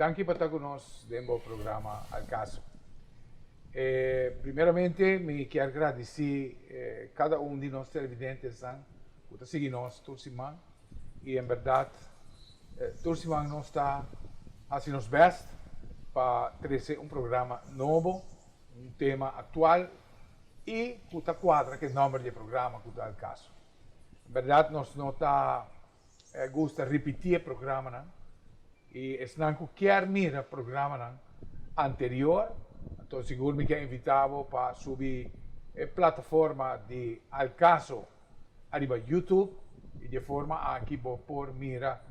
Danki pa ta ku nos den bo programa Al Caso. Primeramente mi kier gradisí kada un di nos televidentenan ku ta sigui nos tur siman i en bèrdat tur siman nos ta hasi nos bèst pa trese un programa nobo, un tema aktual i ku ta kuadra ku e nòmber di e programa ku ta Al Caso. En bèrdat nos no ta gusta ripití e programanan i esnan ku kier mira programanan anterior, anto sigur mi ke invitá bo pa subi e plataforma di Al Caso ariba YouTube i di e forma aki bo por mira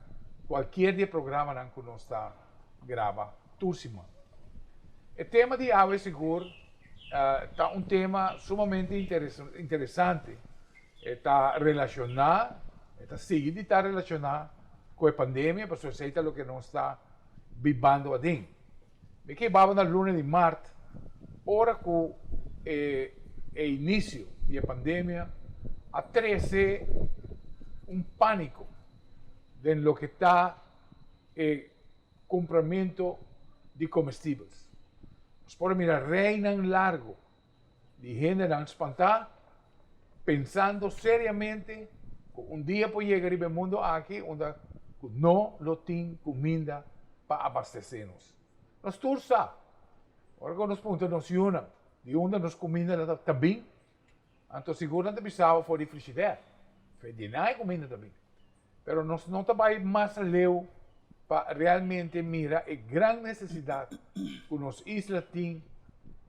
kualkier di e programanan ku nos ta graba tur siman. E tema di awe sigur ta un tema sumamente interesante. E ta relashoná, e ta sigui di ta relashoná ku e pandemia, pasobra esei ta loke nos ta bibando aden. Mi ke baba na luna di mart, ora ku e e inisio di e pandemia a trese un pániko den loke ta e kumpramentu di komestibels. Nos por a mira reinan largu di hendenan spantá, pensando seriamente ku un dia por yega riba e mundu aki unda ku no lo tin kuminda pa abastesé nos. Nos tur sa, ora ku nos puntra nos yunan di unda nos kuminda ta bin, anto sigur nan ta bisa bo for di frishider, for di nan e kuminda ta bin. Pero nos no ta bai mas aleu pa realmente mira e gran nesesidat ku nos isla tin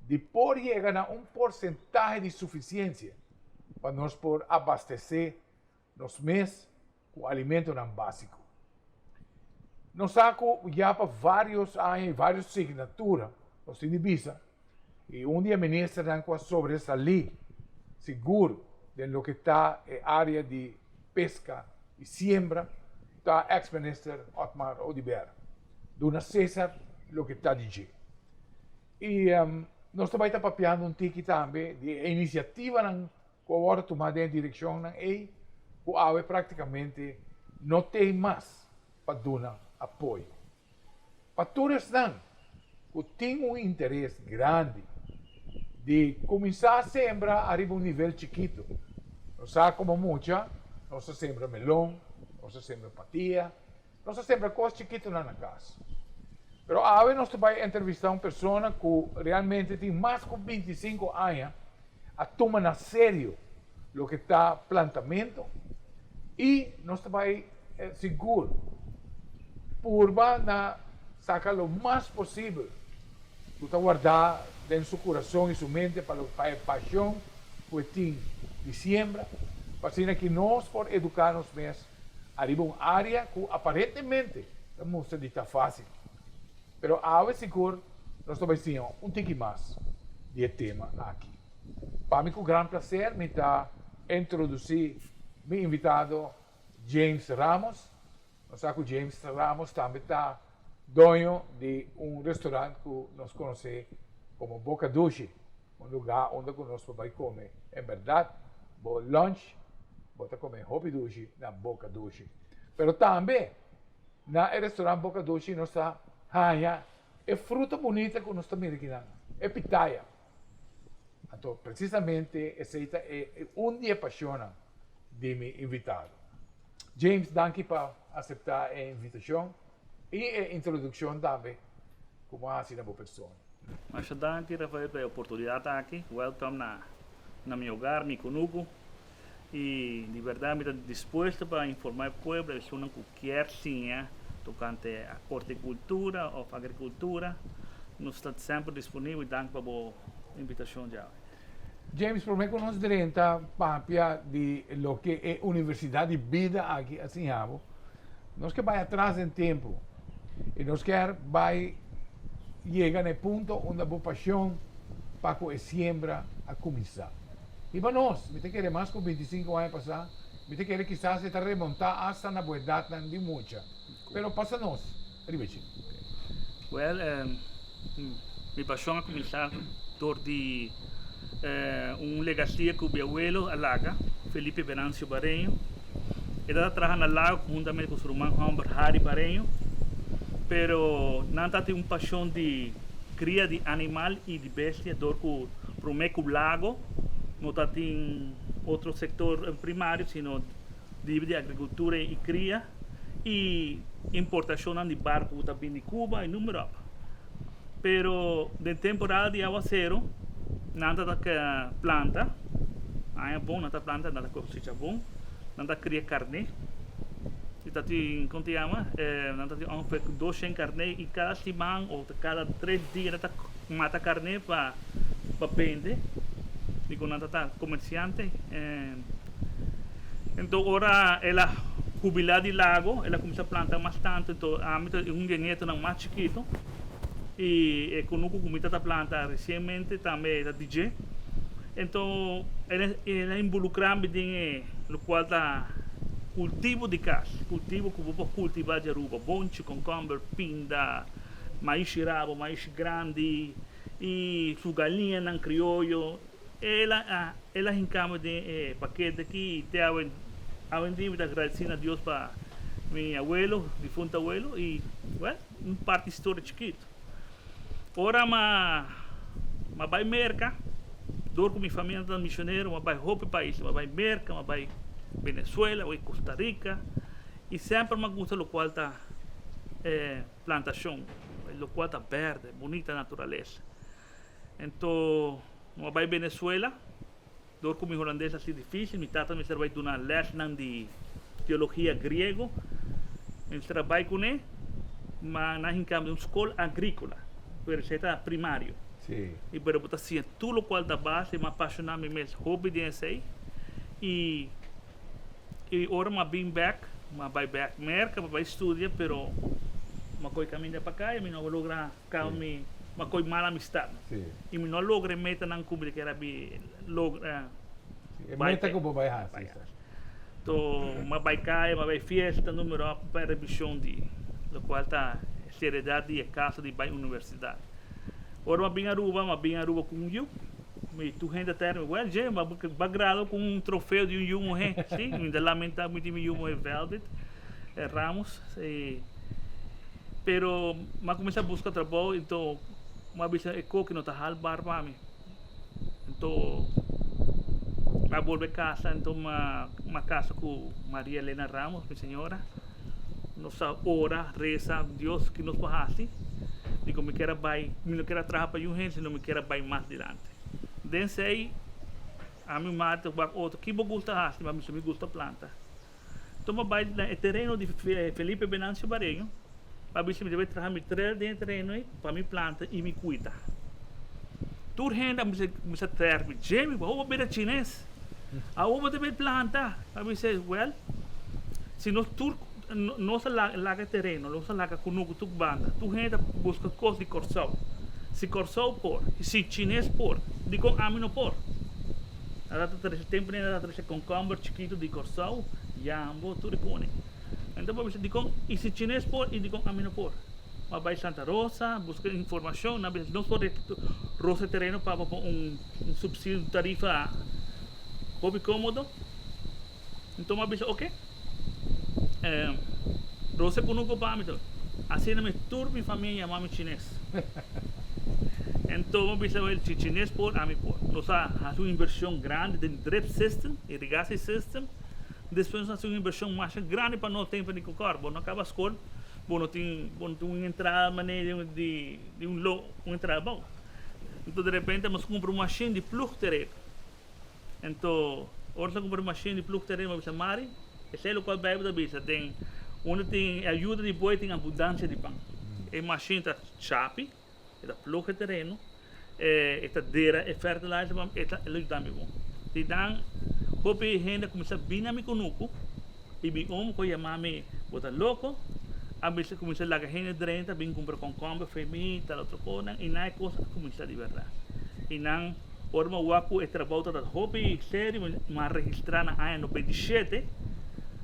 di por yega na un porsentahe di sufisiensia pa nos por abastesé nos mes ku alimentonan básiko. Nos sa ku ya pa vários aña i vários signatura nos tin di bisa i un di e ministernan ku a sobresalí sigur den loke ta e área di pesca y siembra ta ex minister Otmar Oduber. Duna Cesar loke ta di dje. Y nos ta bay ta papiando un tiki tambe di e iniciativanan cu a wordo tuma den e direccionnan ey cu awe practicamente no tey mas pa duna apoyo. Pa tur esnan ku tin un interes grandi di kuminsá sembra ariba un nivel chikitu. Nos sa komo mucha nos ta sembra melon, nos ta sembra patia, nos ta sembra kos chikitunan na kas. Pero awe nos ta bai entrevistá un persona ku realmente tin mas ku 25 aña a tuma na serio loke ta plantamentu i nos ta bai sigur purba na saka lo mas posibel ku ta wardá den su kurason i su mente pa pa e pashon ku e tin di siembra, pa asina ki nos por eduká nos mes ariba un área ku aparentemente ta mustra di ta fásil. Pero awe sigur nos ta bai siña un tiki mas di e tema aki. Pa mi ku gran plaser mi ta introdusí mi invitado James Ramos. Nos sa ku James Ramos tambe ta doño di un restaurant ku nos konosé komo Boca Dushi, un lugá unda ku nos por bai kome. En bèrdat bo lunch bo ta kome hopi dushi na Boca Dushi. Pero tambe na e restaurant Boca Dushi nos ta haña e fruta bunita ku nos ta mira akinan, e pitaya. Anto precisamente esey ta e un di e pasionnan di mi invitado. James, danki pa acepta e invitacion y e introduccion tambe cu bo a haci na bo persona. Masha danki Rafael pa e oportunidad aki. Welcome na na mi hogar, mi kunuku. Y di berdad mi ta dispuesto pa informa e pueblo, esunnan cu kier siña tocante horticultura of agricultura, nos ta semper disponibel y danki pa bo invitacion djawe. James, prome cu nos drenta papia di loke e Universidad di Bida aki a siña bo, nos ke bay atras den tempo y nos kier bay yega na e punto unda bo pasion pa cu e siembra a cuminsa. Riba nos, mi ta kere mas ku 25 aña pasá, mi ta kere kisas e ta remontá asta na bo edatnan di mucha. Pero pasa nos riba dje. Wèl, mi pashon a kuminsá dor di un legasia ku mi abuelo a laga, Felipe Venancio Bareño. E tabata traha na Lago huntamente ku su ruman hòmber Harry Bareño. Pero nan tabatin un pasion di cria di animal y di bestia door cu prome cu Lago no tabatin otro sector primario sino dibi di agricultura y cria y importacionnan di barco cu ta bin di Cuba y noem maar op. Pero den temporada di awacero nan ta planta, aña bon nan ta planta, nan ta cosecha bon, nan ta cria carne y ta tin, con ta yama, nan ta tin ongeveer 200 carne y cada siman o cada 3 dia nan ta mata carne pa bende y cu nan ta comerciante. Anto ora el a hubila di Lago, el a cuminsa planta mas tanto. Anto ami ta un di e nietonan mas chikito y e cunucu cu mi ta planta recientemente tambe ta DJ. Anto el a involucra mi den e locual ta cultivo di cas, cultivo cu bo por cultiva di Aruba, bonchi, concomber, pinda, maishi rabo, maishi grandi y su galiñanan crioyo. El a hinca mi den e pakete aki y te awendia mi ta agradeci na Dios pa mi abuelo, difunto abuelo y, well, un parti historia chikito. Ora m'a bay Merca, door cu mi famia ta misionero, m'a bay hopi pais, m'a bay Merca, m'a bay Venezuela, bay Costa Rica y semper m'a gusta locual ta plantacion, locual ta berde, bunita naturalesa. Anto m'a bay Venezuela, door cu mi Hulandes a sido dificil, mi tata mester bay duna lesnan di teologia griego, mester a bay cune, ma nan hinca mi un scol agricola, pero esey ta primario. Y pero bo ta siña tur locual ta base, m'a apasiona mi mes hopi den esey y ora m'a bin bek, m'a bay bek Merca pa bay studia, pero m'a coy caminda pa caya, mi no a logra caba mi, m'a coy mal amistad y mi no a logra e metanan cu mi kier a bi logra. E meta cu bo bay haci. Anto m'a bay caya, m'a bay fiesta, numero op pa revision di locual ta seriedad di e caso di bay universidad. Ora m'a bin Aruba, m'a bin Aruba cu un yiu. Mi tur hende ta mi, "Well, Jay, b'a grado cu un trofeo di un yiu muhe." Si, mi ta lamenta mi tin mi yiu muhe Velvet Ramos. Pero m'a cuminsa busca trabou, anto m'a bisa e coki no ta hal bar pa mi. Anto m'a bolbe casa, anto m'a casa cu Maria Elena Ramos, mi señora. Nos a ora, reza, "Dios, ki nos por haci?" Digo, "Mi kier a bay, mi no kier a traha pa niun hende, sino mi kier a bay mas dilanti." Den esey, ami mate wak otro, "Ki bo gusta haci?" Mi bisa, "Mi gusta planta." Anto mi a bay na e tereno di Felipe Venancio Bareño, mi a bisa mi debe traha mi trail den e tereno ey pa mi planta y mi cuida. Tur hende a cuminsa traer mi, "Jimmy, bo a bira chines, awor bo debe planta." Mi a bisa, "Well, si nos tur nos a laga e tereno, nos a laga cunucu tur banda, tur hende ta busca cos di Corsou. Si Corsou por, si chines por, dicon ami no por?" Nan ta trece tempo nan ta trece concomber chikito di Corsou, yambo, tur e cone. Anto bo bisa, "Dicon, y si chines por, y dicon ami no por?" M'a bay Santa Rosa, busca informacion, nan bisa, "Nos por rosa e tereno pa bo un subsidio, un tarifa hopi comodo." Anto m'a bisa, "Ok, rosa e cunucu pa mi." Asina mi tur mi famia yama mi chines. Anto m'a bisa, "Well, si chines por, ami por." Nos a haci un inversion grandi den drip system, irrigatie system. Despues nos a haci un inversion mas grandi pa no tempo di cocor. Bo no caba scol, bo no tin un entrada manera di un entrada bon. Anto de repente nos cumpra un machine di ploeg tereno. Anto, ora nos cumpra un machine di ploeg tereno, m'a bisa Mari, "Esey locual Bijbel ta bisa, den unda tin ayuda di buey tin abundancia di pan." E machine ta chapi, e ta ploeg e tereno, e ta dera e fertilizer, e ta yuda mi bon. Di dan, hopi hende cuminsa bin na mi cunucu, y mi omo cu yama mi, "Bo ta loco," a bisa cuminsa laga hende drenta, bin cumpra concomber fe mi, tal otro cosnan, y nan e cos a cuminsa di berdad. Y nan, ora mi a wak cu e trabou ta hopi serio, mi a registra na aña 97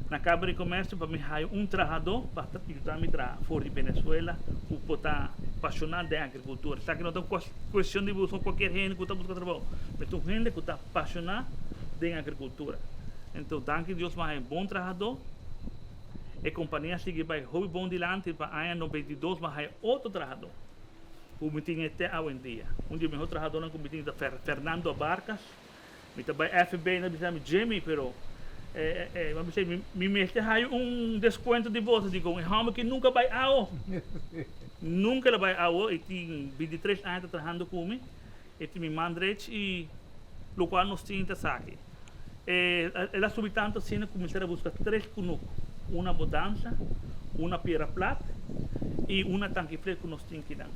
na Camara di Comercio pa mi haya un trahador pa yuda mi traha for di Venezuela cu por ta apasiona den agricultura. Esaki no ta un cuestion di busca cualkier hende cu ta busca trabou, pero ta un hende cu ta apasiona den agricultura. Anto, danki Dios, mi a haya un bon trahador. E kompania a sigui bai hopi bon dilanti pa aña 92 m'a haya otro trahadó ku mi tin e te awendia. Un di e mehor trahadónan ku mi tin ta Fernando Abarcas. Mi ta bai FB i nan bisa mi, Jimmy, pero mi a bisa mi mester haya un deskuento di boso. Digo, e hòmber ki nunka bai awo. Nunka el a bai awo i tin 23 aña ta trahando ku mi. E tin mi man drech i lokual nos tin ta esaki. El a subi tantu asina ku mester a buska tres kunuku, un na Bodanza, un na Piedra Plat i un na Tankiflet ku nos tin kinan.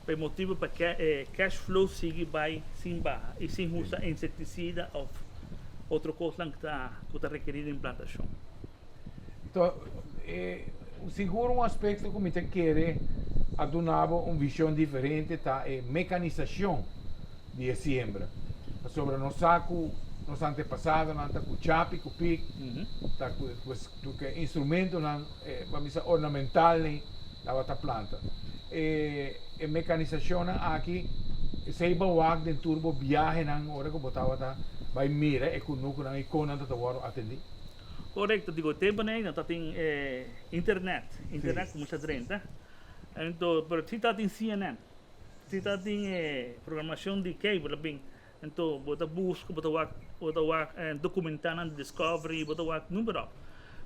Pa e motibu pa e cash flow sigui bai sin baha i sin usa insektisida òf otro kosnan ku ta rekerí den plantashon. Anto, sigur un aspekto ku mi ta kere a duna bo un vishon diferente ta e mekanisashon di e siembra. Pasobra nos sa ku nos antepasadonan ta ku chapi ku pik, ta ku e instrumentonan pa bisa ornamentalnan tabata planta. E mekanisashonnan aki esei bo wak den tur bo biahenan ora ku bo tabata bai mira e kunukunan i kon nan ta ta wòrdu atendí. Korekto, digo, e temponan ei no ta tin internet, internet kuminsá drenta, anto pero si ta tin CNN, si ta tin e programashon di cable a bin, anto bo ta buska, bo ta wak, bo ta wak dokumentalnan di Discovery, bo ta wak noem maar op.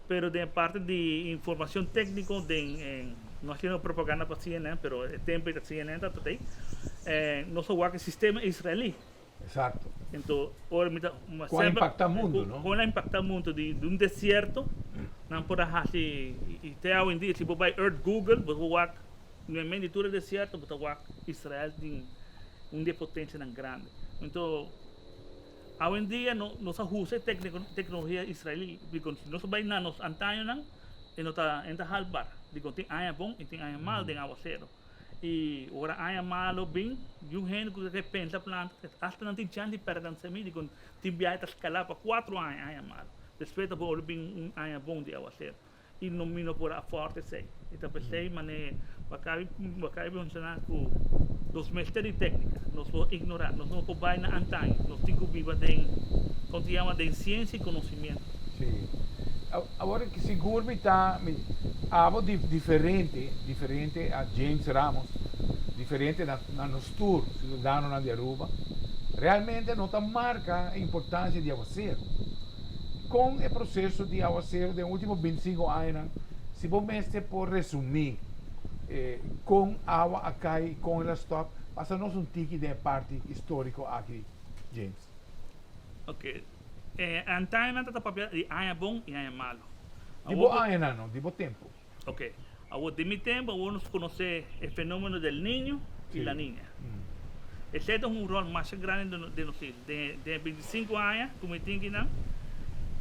Pero den e parti di informashon tékniko den, no hasiendo propaganda pa CNN, pero e tempo ei ta CNN ta ta ei, nos a wak e sistema israelí. Exacto. Ento, ora mi ta Con a impacta mundo, no? Con a impacta mundo di un desierto, nan por a haci, y te awendia, si bo bay Earth Google, bo por wak, men di tur e desierto, bo ta wak Israel tin un di e potencianan grandi. Ento, awendia no, nos a usa e tecnologia israelí, bicos si nos bay na nos antañonan, e no ta, e no ta halbar, dicon tin aña bon y tin aña mal den awacero. I ora aña malo bin, yu hende ku ta ke pensa planta, asta nan tin chans di pèrdè nan semia, dikon tin biaha ta skalá pa kuatro aña, aña malo. Despues ta bolbe bin un aña bon di awaseru. I no mi no por afòrt esei. I ta p'esei manera bo a menshoná ku nos mester di téknika, nos por ignorá, nos no por bai na antaño, nos tin ku biba den, kon ta yama, den siensia i konosimiento. Sí. Awor sigur mi ta mi abo di diferente diferente a James Ramos diferente na na nos tur ciudadanonan di Aruba realmente no ta marca e importancia di awacero con e proceso di awacero den ultimo 25 añanan si bo mester por resumi con awa a cay y con el a stop pasa nos un tiki den e parti historico aki James. Ok. E antañonan ta ta papia di aña bon i aña malu. Di bo añanan no, di bo tempu. Ok. Awor di mi tempu awor nos konosé e fenómeno del niño i la niña. Esei ta un ròl masha grandi den nos isla. Den e 25 aña ku mi tin kinan,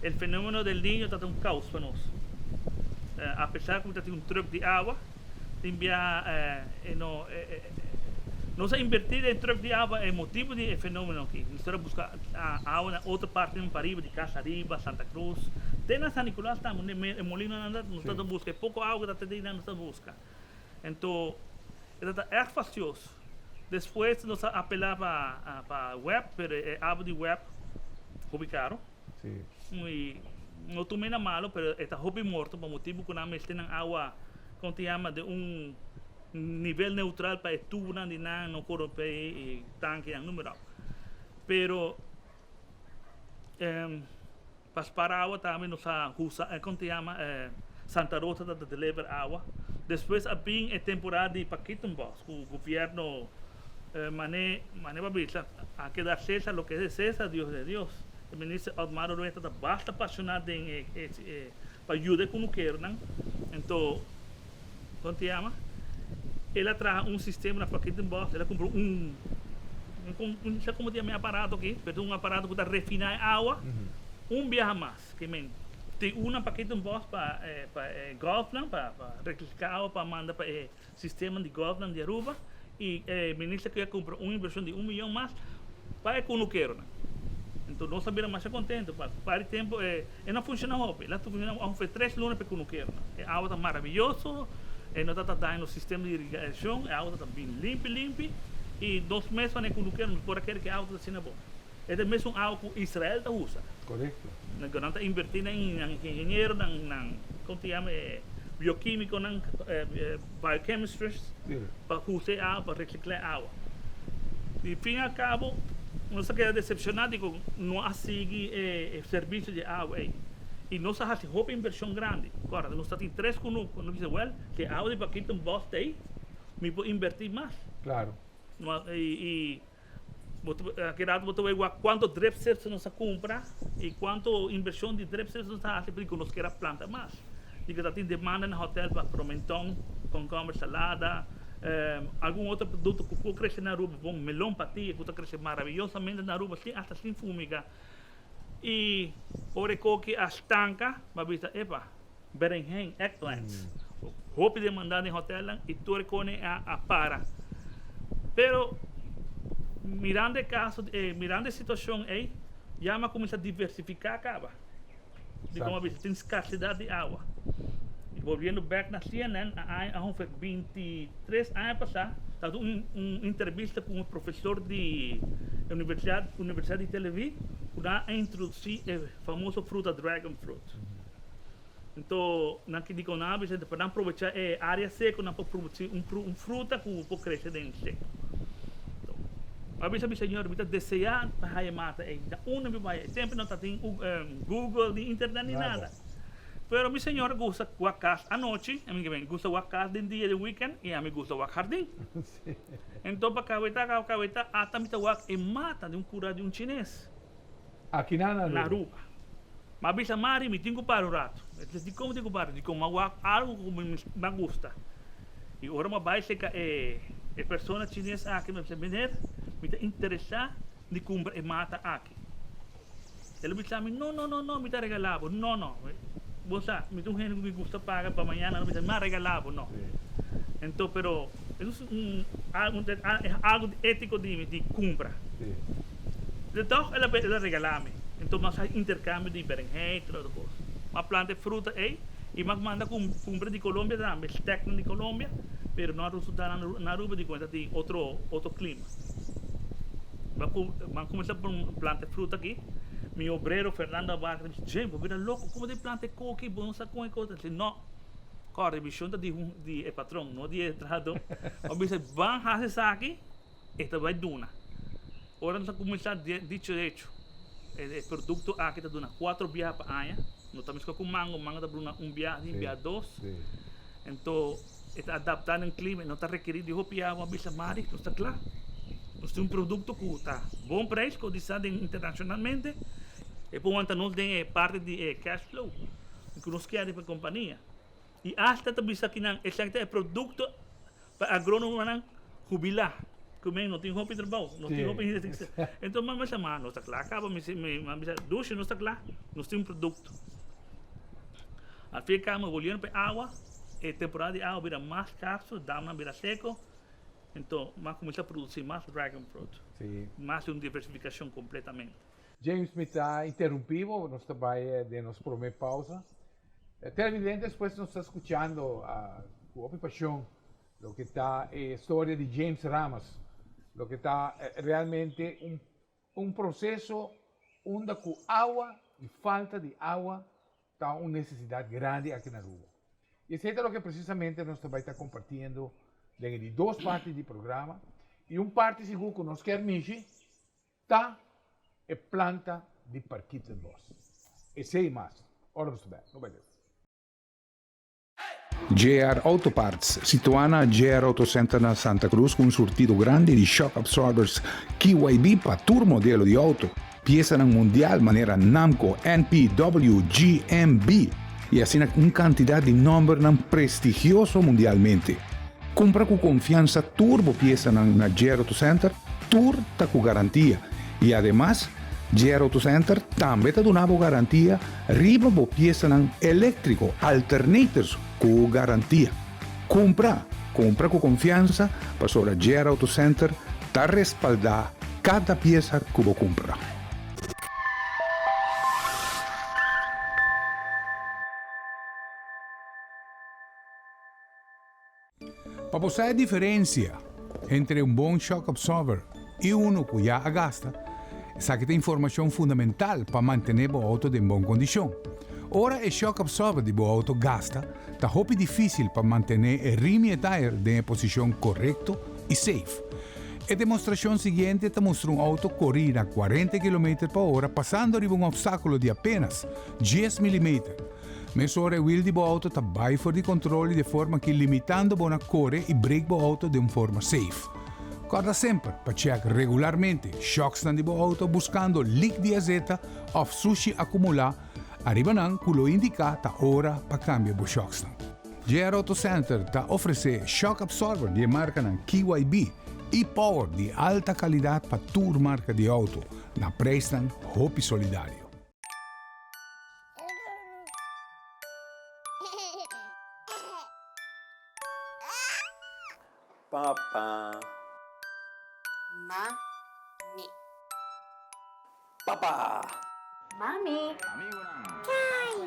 el fenómeno del niño ta ta un kaos pa nos. Apesar ku mi ta tin un trùk di awa, Tin biaha e no nos a inverti den truck di awa e motibu di e fenomeno aki. Nos tabata buska awa na otro partinan pariba di Casa Riba, Santa Cruz, te na San Nicolas tambe e molinonan ta nos tabata buska e poko awa ku ta tene nan nos ta buska. Ento e tabata erg fastioso. Despues nos a apela pa pa web pero e awa di web hopi karo. I no tuma e na malo pero e ta hopi morto pa motibu ku nan mester nan awa kon ta yama den un nivel neutral pa e tubunan di nan no korompe e tankinan numero. Pero pa spara awa tambe nos a usa kon ta yama Santa Rosa ta deliver awa. Despues a bin e temporada di Pakietenbos ku gobierno mane mane pa bisa a keda Cesar loke es de Cesar, Dios es de Dios. E minister Otmar Oduber ta basta pasiona den e pa yuda e kunukeronan. Anto, kon ta yama? El a traha un sistema na Pakietenbos, el a kumpra un, un, sa komo ta yama e aparato aki, pero ta un aparato ku ta refiná e awa un biaha mas. Ke men tin un na Pakietenbos pa pa e gòlfnan, pa pa rektifiká awa pa manda pa e sistema di gòlfnan di Aruba i e minister ke a kumpra un invershon di un miyon mas pa e kunukeronan. Enton nos a bira masha kontento pa par di tempu e e no funshoná hopi, el a funshoná ongeveer tres luna pa e kunukeronan. E awa ta maravioso, e no ta ta daña nos sistema di irigashon, e awa ta ta bin limpi limpi i nos mes manera kunukero nos por a kere ku e awa ta asina bon. E ta e mesun awa ku Israel ta usa. Korekto. Nan ku nan ta invertí nan nan ingenieronan, nan, kon ta yama e biokímikonan, biochemisters, pa usa e awa, pa resiklá e awa. Di fin al kabo nos a keda desepshoná di ku no a sigui e servisio di awa ei. I nos a hasi hopi invershon grandi. Kòrda, nos ta tin tres kunuku. Nos bisa, wèl, si e awa di Paquito un bòs ta ei, mi por invertí mas. Klaro. I bo ta aki rato bo ta wak wak kuantu drip system nos a kumpra i kuantu invershon di drip system nos a hasi pasobra nos kier a planta mas. Di ku ta tin demanda na hotel pa promenton, konkomber, salada, algun otro produkto ku por krese na Aruba, bon melon patia ku ta krese maraviyosamente na Aruba sin asta sin fumiga. I ora e koki a stanka bo a bisa epa berenhen, eggplants, hopi demanda den hotelnan i tur e kone a para. Pero mirando e kaso, mirando e situashon ei ya mi a kuminsá diversifiká kaba. Di komo a bisa tin skarsidat di awa. I bolbiendo bek na CNN a aña ongeveer 23 aña pasá tabata un un entrevista ku un profesor di universidat universidat di Tel Aviv ku nan a introdusí e famoso fruta dragon fruit. Anto nan ke dikon nan a bisa pa nan probechá e área seko nan por produsí un un fruta ku por krese den seko. A bisa mi señor mi ta deseá pa haya mata ei. Ta unda mi bai. E tempu no ta tin Google ni internet ni nada. Pero mi señor gusta wak kas anochi, ami ke gusta wak kas den dia den weekend i ami gusta wak hardin. Enton pa kabeta kabeta ata mi ta wak e mata di un kura di un chines. Aki na na Aruba. Mi a bisa Mari mi tin ku para un ratu. E ta di komo tin ku para? Di komo mi a wak algu ku mi a gusta. I ora mi a bai serka e e persona chines aki mi a bisa meneer mi ta interesá di kumpra e mata aki. El a bisa mi no no no no mi ta regalá bo. No no bo sa mi ta un hende ku mi gusta paga pa mañana mi a bisa mi a regalá bo no. Enton pero es un algu étiko di mi di kumpra. De tòg el a regalá mi. Enton mas a interkambio di berenhei tur otro kos. M'a planta e fruta ei i m'a manda kumpra di Colombia tambe, steknan di Colombia, pero no a resultá na Aruba di kuenta tin otro otro klima. M'a kuminsá planta e fruta aki, mi obrero Fernando Abarca ta bisa, James bo bira loko, komo ta planta e koki, bo no sa kon e kos ta. No, kòrda e vishon ta di e patron, no di e trahadó. M'a bisa ban hasi esaki. E ta bai duna. Ora nos a kuminsá dicho hecho, e produkto aki ta duna kuatro biaha pa aña. No ta meskos ku mango, mango ta duna un biaha, tin biaha dos. Anto e ta adaptá den klima, e no ta rekerí di hopi awa. Bisa Mari, nos ta kla. Nos tin un produkto ku ta bon preis, kotisá den internashonalmente. E por wanta nos den e parti di e cash flow ku nos kier di pa e kompania. I asta ta bisa kinan esaki ta e produkto Pa agrónomonan hubilá, ku men no tin hopi trabou, no tin hopi hende tin Enton mama bisa, ma nos ta kla kaba, mi mama bisa, Dushi nos ta kla, nos tin un produkto. Al fin y al cabo, volviendo pa e awa, e temporada di awa bira mas skarso, damnan bira seko, enton m'a kuminsá produsí mas dragon fruit, mas un diversifikashon kompletamente. James, mi ta interumpí bo, nos ta bai den nos promé pausa. Televidentes, pues nos ta skuchando ku hopi pashon loke ta e storia di James Ramos, loke ta realmente un un proseso unda ku awa i falta di awa ta un nesesidat grandi aki na Aruba. I esei ta loke presisamente nos ta bai ta kompartiendo den e di dos parti di programa i un parti sigur ku nos kier mishi Ta e planta di parkietenbos. Esei mas. Ora nos ta bek. No bai leu. JR Auto Parts, situá na JR Auto Center na Santa Cruz ku un surtido grandi di shock absorbers KYB pa tur modelo di auto, piesanan mundial manera Namco, NP, W, G, M, B i asina un kantidat di nòmbernan prestigioso mundialmente. Kumpra ku konfiansa tur bo piesanan na JR Auto Center. Tur ta ku garantia i ademas JR Auto Center tambe ta duna bo garantia riba bo piesanan eléktriko, alternators ku garantia. Kumpra, kumpra ku konfiansa pasobra JR Auto Center ta respaldá kada piesa ku bo kumpra. Pa bo sa e diferencia entre un bon shock absorber y uno cu ya a gasta, Esaki ta informashon fundamental pa mantené bo outo den bon kondishon. Ora e shock absorber di bo outo gasta, ta hopi difísil pa mantené e rim i e tayer den e posishon korekto i safe. E demostrashon siguiente ta mustra un outo korí na kuarenta kilometer pa ora pasando riba un opstákulo di apenas dies milimeter. Mesora e wiel di bo outo ta bai for di kontrol i de forma aki limitando bo na kore i brek bo outo den un forma safe. Kòrda semper pa chèk regularmente shòksnan di bo outo buskando lik di azeta òf sushi akumulá ariba nan ku lo indiká ta ora pa kambia bo shòksnan. JR Auto Center ta ofresé shock absorber di e markanan KYB i Power di alta kalidat pa tur marka di outo na preisnan hopi solidario. Papa. Mami. Papa. Mami. Kai. Kai.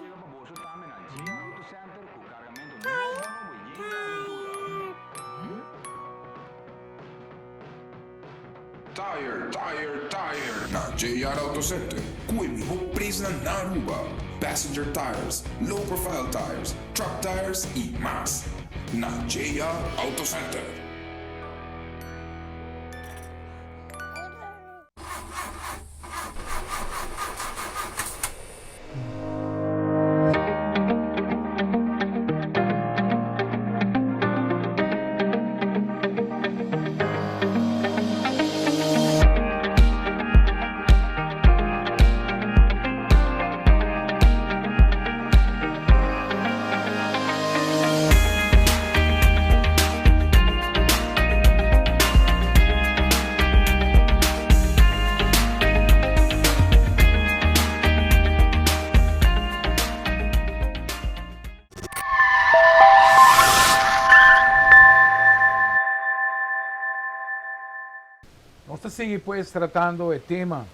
Tire, tire, tire na JR Auto Center cu e miho prijsnan na Aruba. Passenger tires, low profile tires, truck tires y mas. Na JR Auto Center. Nos ta sigui pues tratando e tema,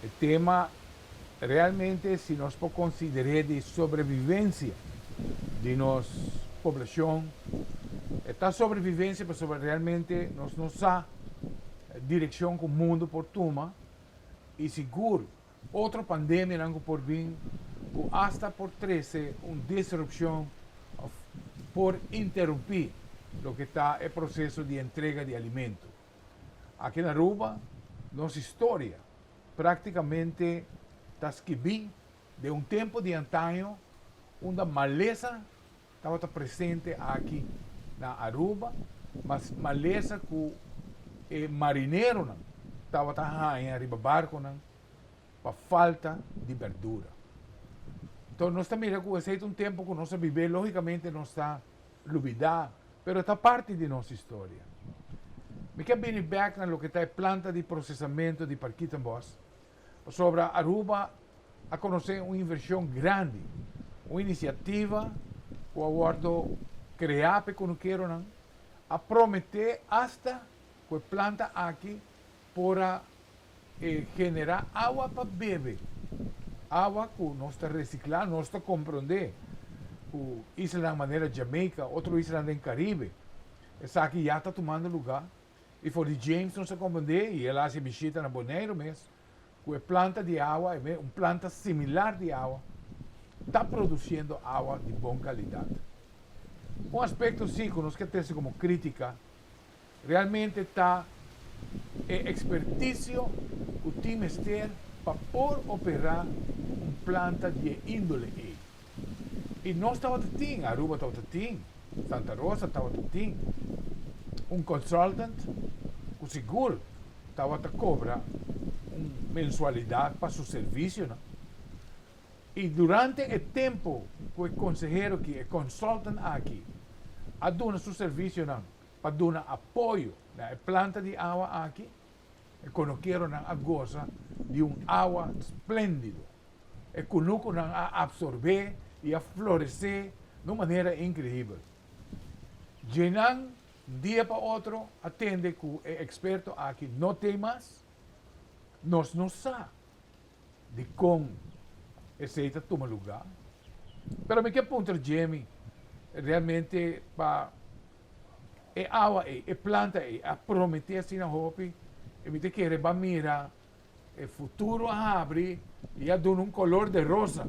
e tema realmente si nos por consider'é di sobrevivencia di nos poblacion, e ta sobrevivencia pasobra realmente nos no sa direccion cu mundo por tuma y sigur otro pandemianan cu por bin cu hasta por trece un disrupcion of por interumpi loke ta e proceso di entrega di alimento. Aki na Aruba nos historia practicamente ta skibi den un tempo di antaño unda malesa tabata presente aki na Aruba, mas malesa cu e marineronan tabata haña riba barconan pa falta di berdura. Enton nos ta mira cu esey ta un tempo cu nos a bibe, logicamente nos ta lubida, pero ta parti di nos historia. Mi ke bini bek na loke ta e planta di procesamento di Parkietenbos, Pasobra Aruba a conoce un inversion grandi, un iniciativa cu a wordo crea p'e cunukeronan, a promete hasta cu e planta aki por a genera awa pa bebe, awa cu nos ta recicla, nos ta comprende cu islanan manera Jamaica, otro islanan den Caribe, esaki ya ta tumando lugar. I for di James nos a komprendé, i el a hasi bishita na Boneiru mes, ku e planta di awa, e un planta similar di awa, ta produsiendo awa di bon kalidat. Un aspekto sí ku nos ke trese komo krítika realmente ta e ekspertisio ku tin mester pa por operá un planta di e índole ei. I nos tabata tin, Aruba tabata tin, Santa Rosa tabata tin un consultant cu sigur tabata cobra un mensualidad pa su servicionan. Y durante e tempo cu e consehero aki, e consultant aki a duna su servicionan pa duna apoyo na e planta di awa aki, e conokeronan a goza di un awa splendido. E kunukunan a apsorbé i a floresé na un manera inkreibel. Djenan, un dia pa otro, a tende ku e eksperto aki no t'ei mas. Nos no sa dikon esei ta tuma lugá. Pero mi ke puntra Jimmy realmente pa e awa ei, e planta ei a prometé asina hopi i mi ta kere ban mira. E futuro a habri y a duna un color de rosa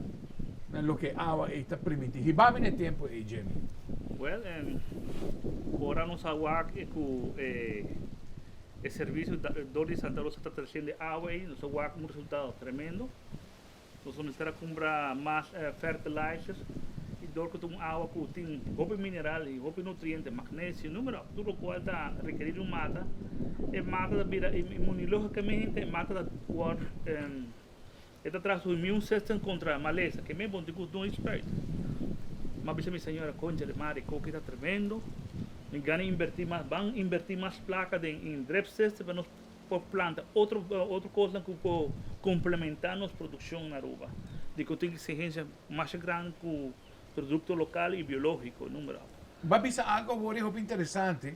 na loke awa ey ta primiti. Hiba mi na e tempo ey, Jimmy. Well, ora nos a wak cu e servicio dor di Santa Rosa ta treciendo e awa ey, nos a wak un resultado tremendo. Nos lo mester a cumpra mas fertilizers y dor cu ta un awa cu tin hopi mineral y hopi nutriente, magnesio, numero op, tur locual ta rekeri di un mata, e mata ta bira inmunilogicamente e mata ta word e ta traha su immune system contra malesa, ke men bon tin cu no spuit. Mi a bisa mi señora, concha de madre, koki ta tremendo, mi gana inverti mas, ban inverti mas placa den drip system pa nos Por planta otro otro cosnan cu por complementa nos produccion na Aruba. Di cu tin exigencia masha grandi cu producto local y biologico, numero. Bo a bisa algo awor e hopi interesante,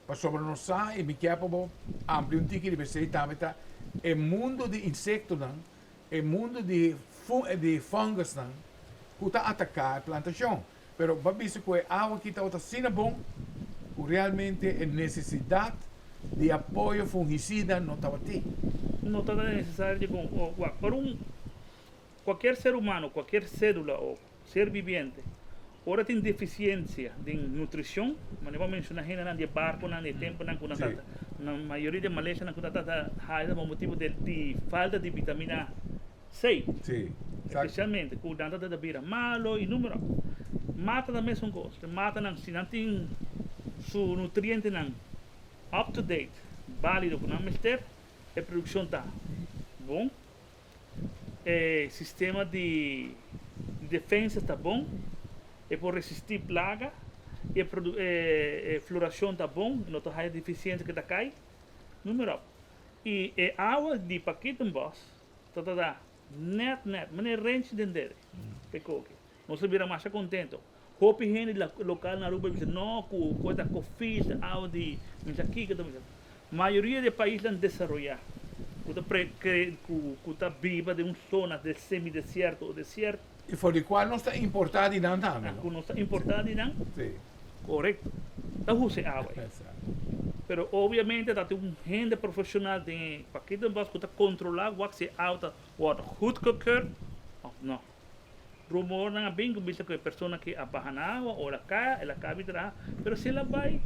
pasobra nos sa y mi kier pa bo amplia un tiki riba esey tambe ta e mundo di insectonan, e mundo di di fungusnan cu ta ataca e plantacion. Pero bo a bisa cu e awa aki tabata asina bon cu realmente e necesidad di apoyo fungicida no tabatin. No tabata necesario di con wak pa un cualkier ser humano, cualkier célula o ser viviente ora tin deficiencia den nutricion, manera bo a menciona hendenan di e barconan di e temponan cu nan ta na mayoria di e malesianan cu nan ta haya pa motibo di falta di vitamina C. Sí, exacto. Especialmente cu nan ta ta bira malo y numero. Mata ta mesun cos. E matanan si nan tin su nutrientenan up to date, valido cu nan mester, e produccion ta bon, e sistema di defensa ta bon, e por resisti plaga y e floracion ta bon, no ta haya deficiencia cu ta cay, numero op. Y e awa di Parkietenbos ta ta da net net, manera renchi den dede p'e koki. Nos a bira masha contento. Hopi hende local na Aruba a bisa no cu cu e ta kofis, ta awa di mi sa kico ta bisa. Mayoria di e paisnan desaroya cu ta pre cre cu cu ta biba den un zona de semi desierto o desierto. Y for di cual nos ta importa di nan tambe, no? Cu nos ta importa di nan. Si. Corecto. Ta usa e awa ei. Pero obviamente ta tin un hende profesional den e paketenbos cu ta controla wak si e awa ta worde goedgekeurd of no. Rumornan a bin cu bisa cu e persona ki a baha na awa ora a caya el a caba di traha, pero si el a bay,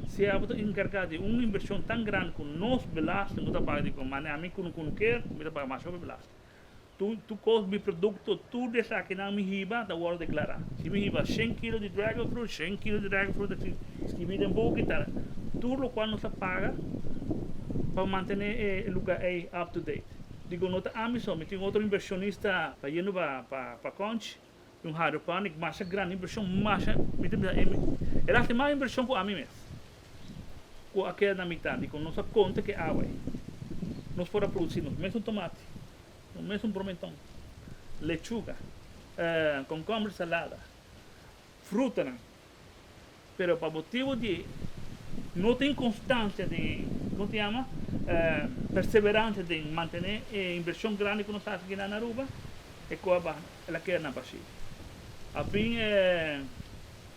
si e abo ta encarga di un inversion tan grandi cu nos belasting cu ta paga di cu mane ami cu no kier mi ta paga mas hopi belasting. Tur tur kos mi produkto tur di esakinan mi hiba ta wòrdu deklará. Si mi hiba shen kilo di dragon fruit, shen kilo di dragon fruit ta skibí den buki ta tur lokual nos a paga pa mantené e lugá ei up to date. Digo no ta ami so, mi tin otro invershonista ta yendo pa pa Conchi un hydroponic masha grandi invershon masha mi ta bisa el a hasi mas invershon ku ami mes ku a keda na mitad dikon nos a konta ku e awa ei nos por a produsi nos mesun tomati nos mesun bromenton lechuga konkomber salada frutanan pero pa motibu di no tin konstansia den kon ta yama perseveransia den mantené e invershon grandi ku nos hasi akinan na Aruba e koe a baha el a keda na bashí. A bin e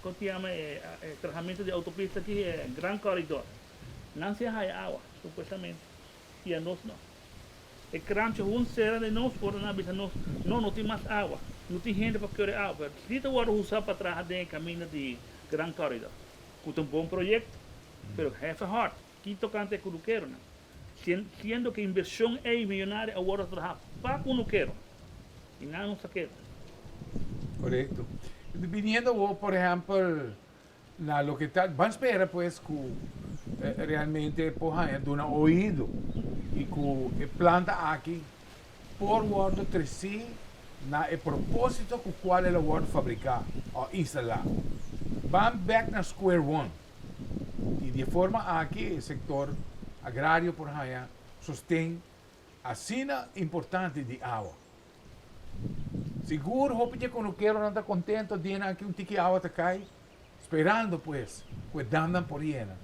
kon ta yama e trahamentu di outopista aki e gran koridor nan si a haya awa supuestamente i a nos no. E kranchi hun sera den nos ora nan a bisa nos, No, no tin mas awa. No tin hende pa kere awa. Pero si ta wòrdu usá pa traha den e kaminda di Gran Corridor, ku ta un bon proyekto, pero have a heart, ki tokante e kunukeronan? Siendo ku e invershon ei miyonario a wòrdu traha pa kunukero, i nan no sa keda. Korekto. Biniendo awor, por ehèmpel, Na loke ta ban spera pues cu realmente por haña duna oido y cu e planta aki por wordo treci na e proposito cu cual el a wordo fabrica o instala. Ban bek na square one y di e forma aki e sector agrario por haña sosten asina importante di awa. Sigur hopi dje kunukeronan ta kontento di nan ki un tiki awa ta kai, sperando pues ku e damnan por yena.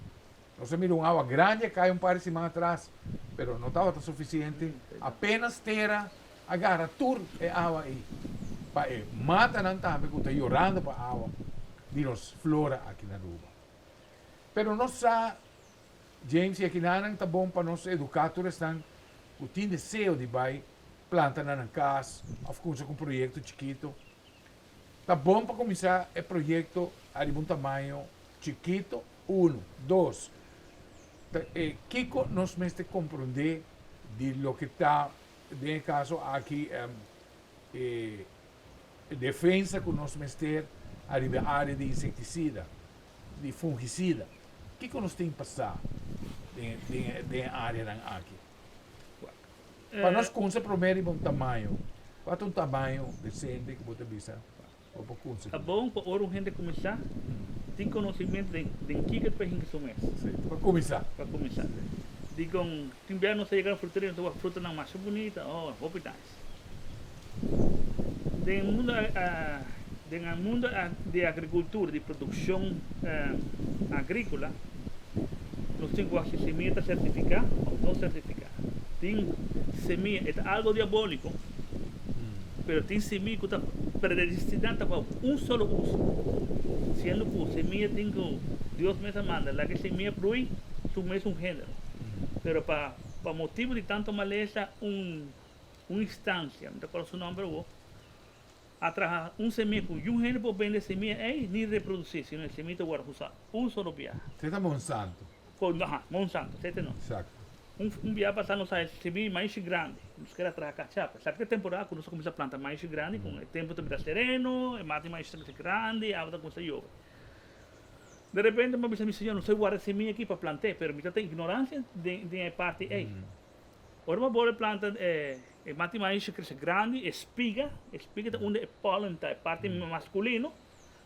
Nos a mira un awa grandi a kai un par di siman atras, pero no tabata sufisiente, apenas tera a gara tur e awa ei pa e matanan tambe ku ta yorando pa awa di nos flora aki na Aruba. Pero nos sa, James, i akinanan ta bon pa nos eduká tur esnan. ku tin deseo di bai planta na nan kas òf kuminsá ku un proyekto chikitu. Ta bon pa kuminsá e proyekto ariba un tamaño chikitu, unu. Dos, ta e kiko nos mester komprondé di loke ta den e kaso aki e defensa ku nos mester ariba e área di insektisida, di fungisida. Kiko nos tin pa sa den den e áreanan aki? Pa nos kunsa promé riba un tamaño, kua ta un tamaño desente ku bo ta bisa bo por kunsa? Ta bon pa ora un hende kuminsá tin konosementu den den kiko ta hinka su mes. Sí, pa kuminsá. Pa kuminsá. Dikon tin bia nos ta yega na fruteria nos ta wak frutanan masha bunita, oh hopi nice. Den mundo den e mundo di agricultura, di produccion agricola, nos tin cu haci semilla ta certifica of no certifica. Tin semilla, e ta algo diabolico, pero tin semilla cu ta predestina ta pa un solo uso, siendo cu semilla tin cu Dios mes a manda, laga e semilla brui su mesun genero, pero pa motibo di tanto malesa un Un instancia, mi ta acorda su nomber awor, a traha un semia cu yun hende por bende e semia ey ni reproduci, sino e semia ta worde usa un solo biaha. Esey ta Monsanto. Aha, Monsanto, esey ta e nomber. Exacto. Un biaha pasa nos haya semia di maishi grandi, nos kere a traha cachapa. Sabi ki temporada cu nos a cuminsa planta maishi grandi, cu e tempo ta bira sereno, e mata di maishi ta crece grandi, e awa ta cuminsa yobe. De repente mi a bisa mi señor, nos a warda e semia aki pa plant'e, pero mi ta tin ignorancia den e parti ey. Ora bo bole planta e mati maishi crece grandi, e spiga, e spiga ta unda e pollen ta, e parti masculino,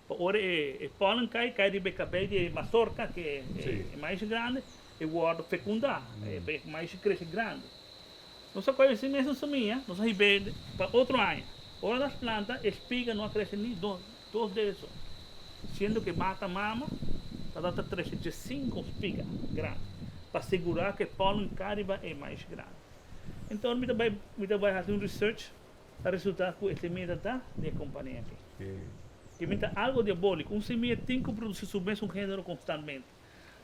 pa ora e pollen cay, cay riba e cabey di e mazorca, ke e maishi grandi, e wordo fecunda, e maishi crece grandi. Nos a coge ese mesun semilla, nos a hib'e pa otro aña. Ora nos planta, e spiga no a crece ni dos dedo so, siendo ke mata mama tabata trece diescinco spiga grandi pa segura ke pollen cay riba e mais grandi. Enton mi ta bay mi ta bay haci un research ta resulta cu e semilla ta ta di e compania aki. Ke mi ta algo diabolico, un semilla tin cu produci su mesun genero constantmente.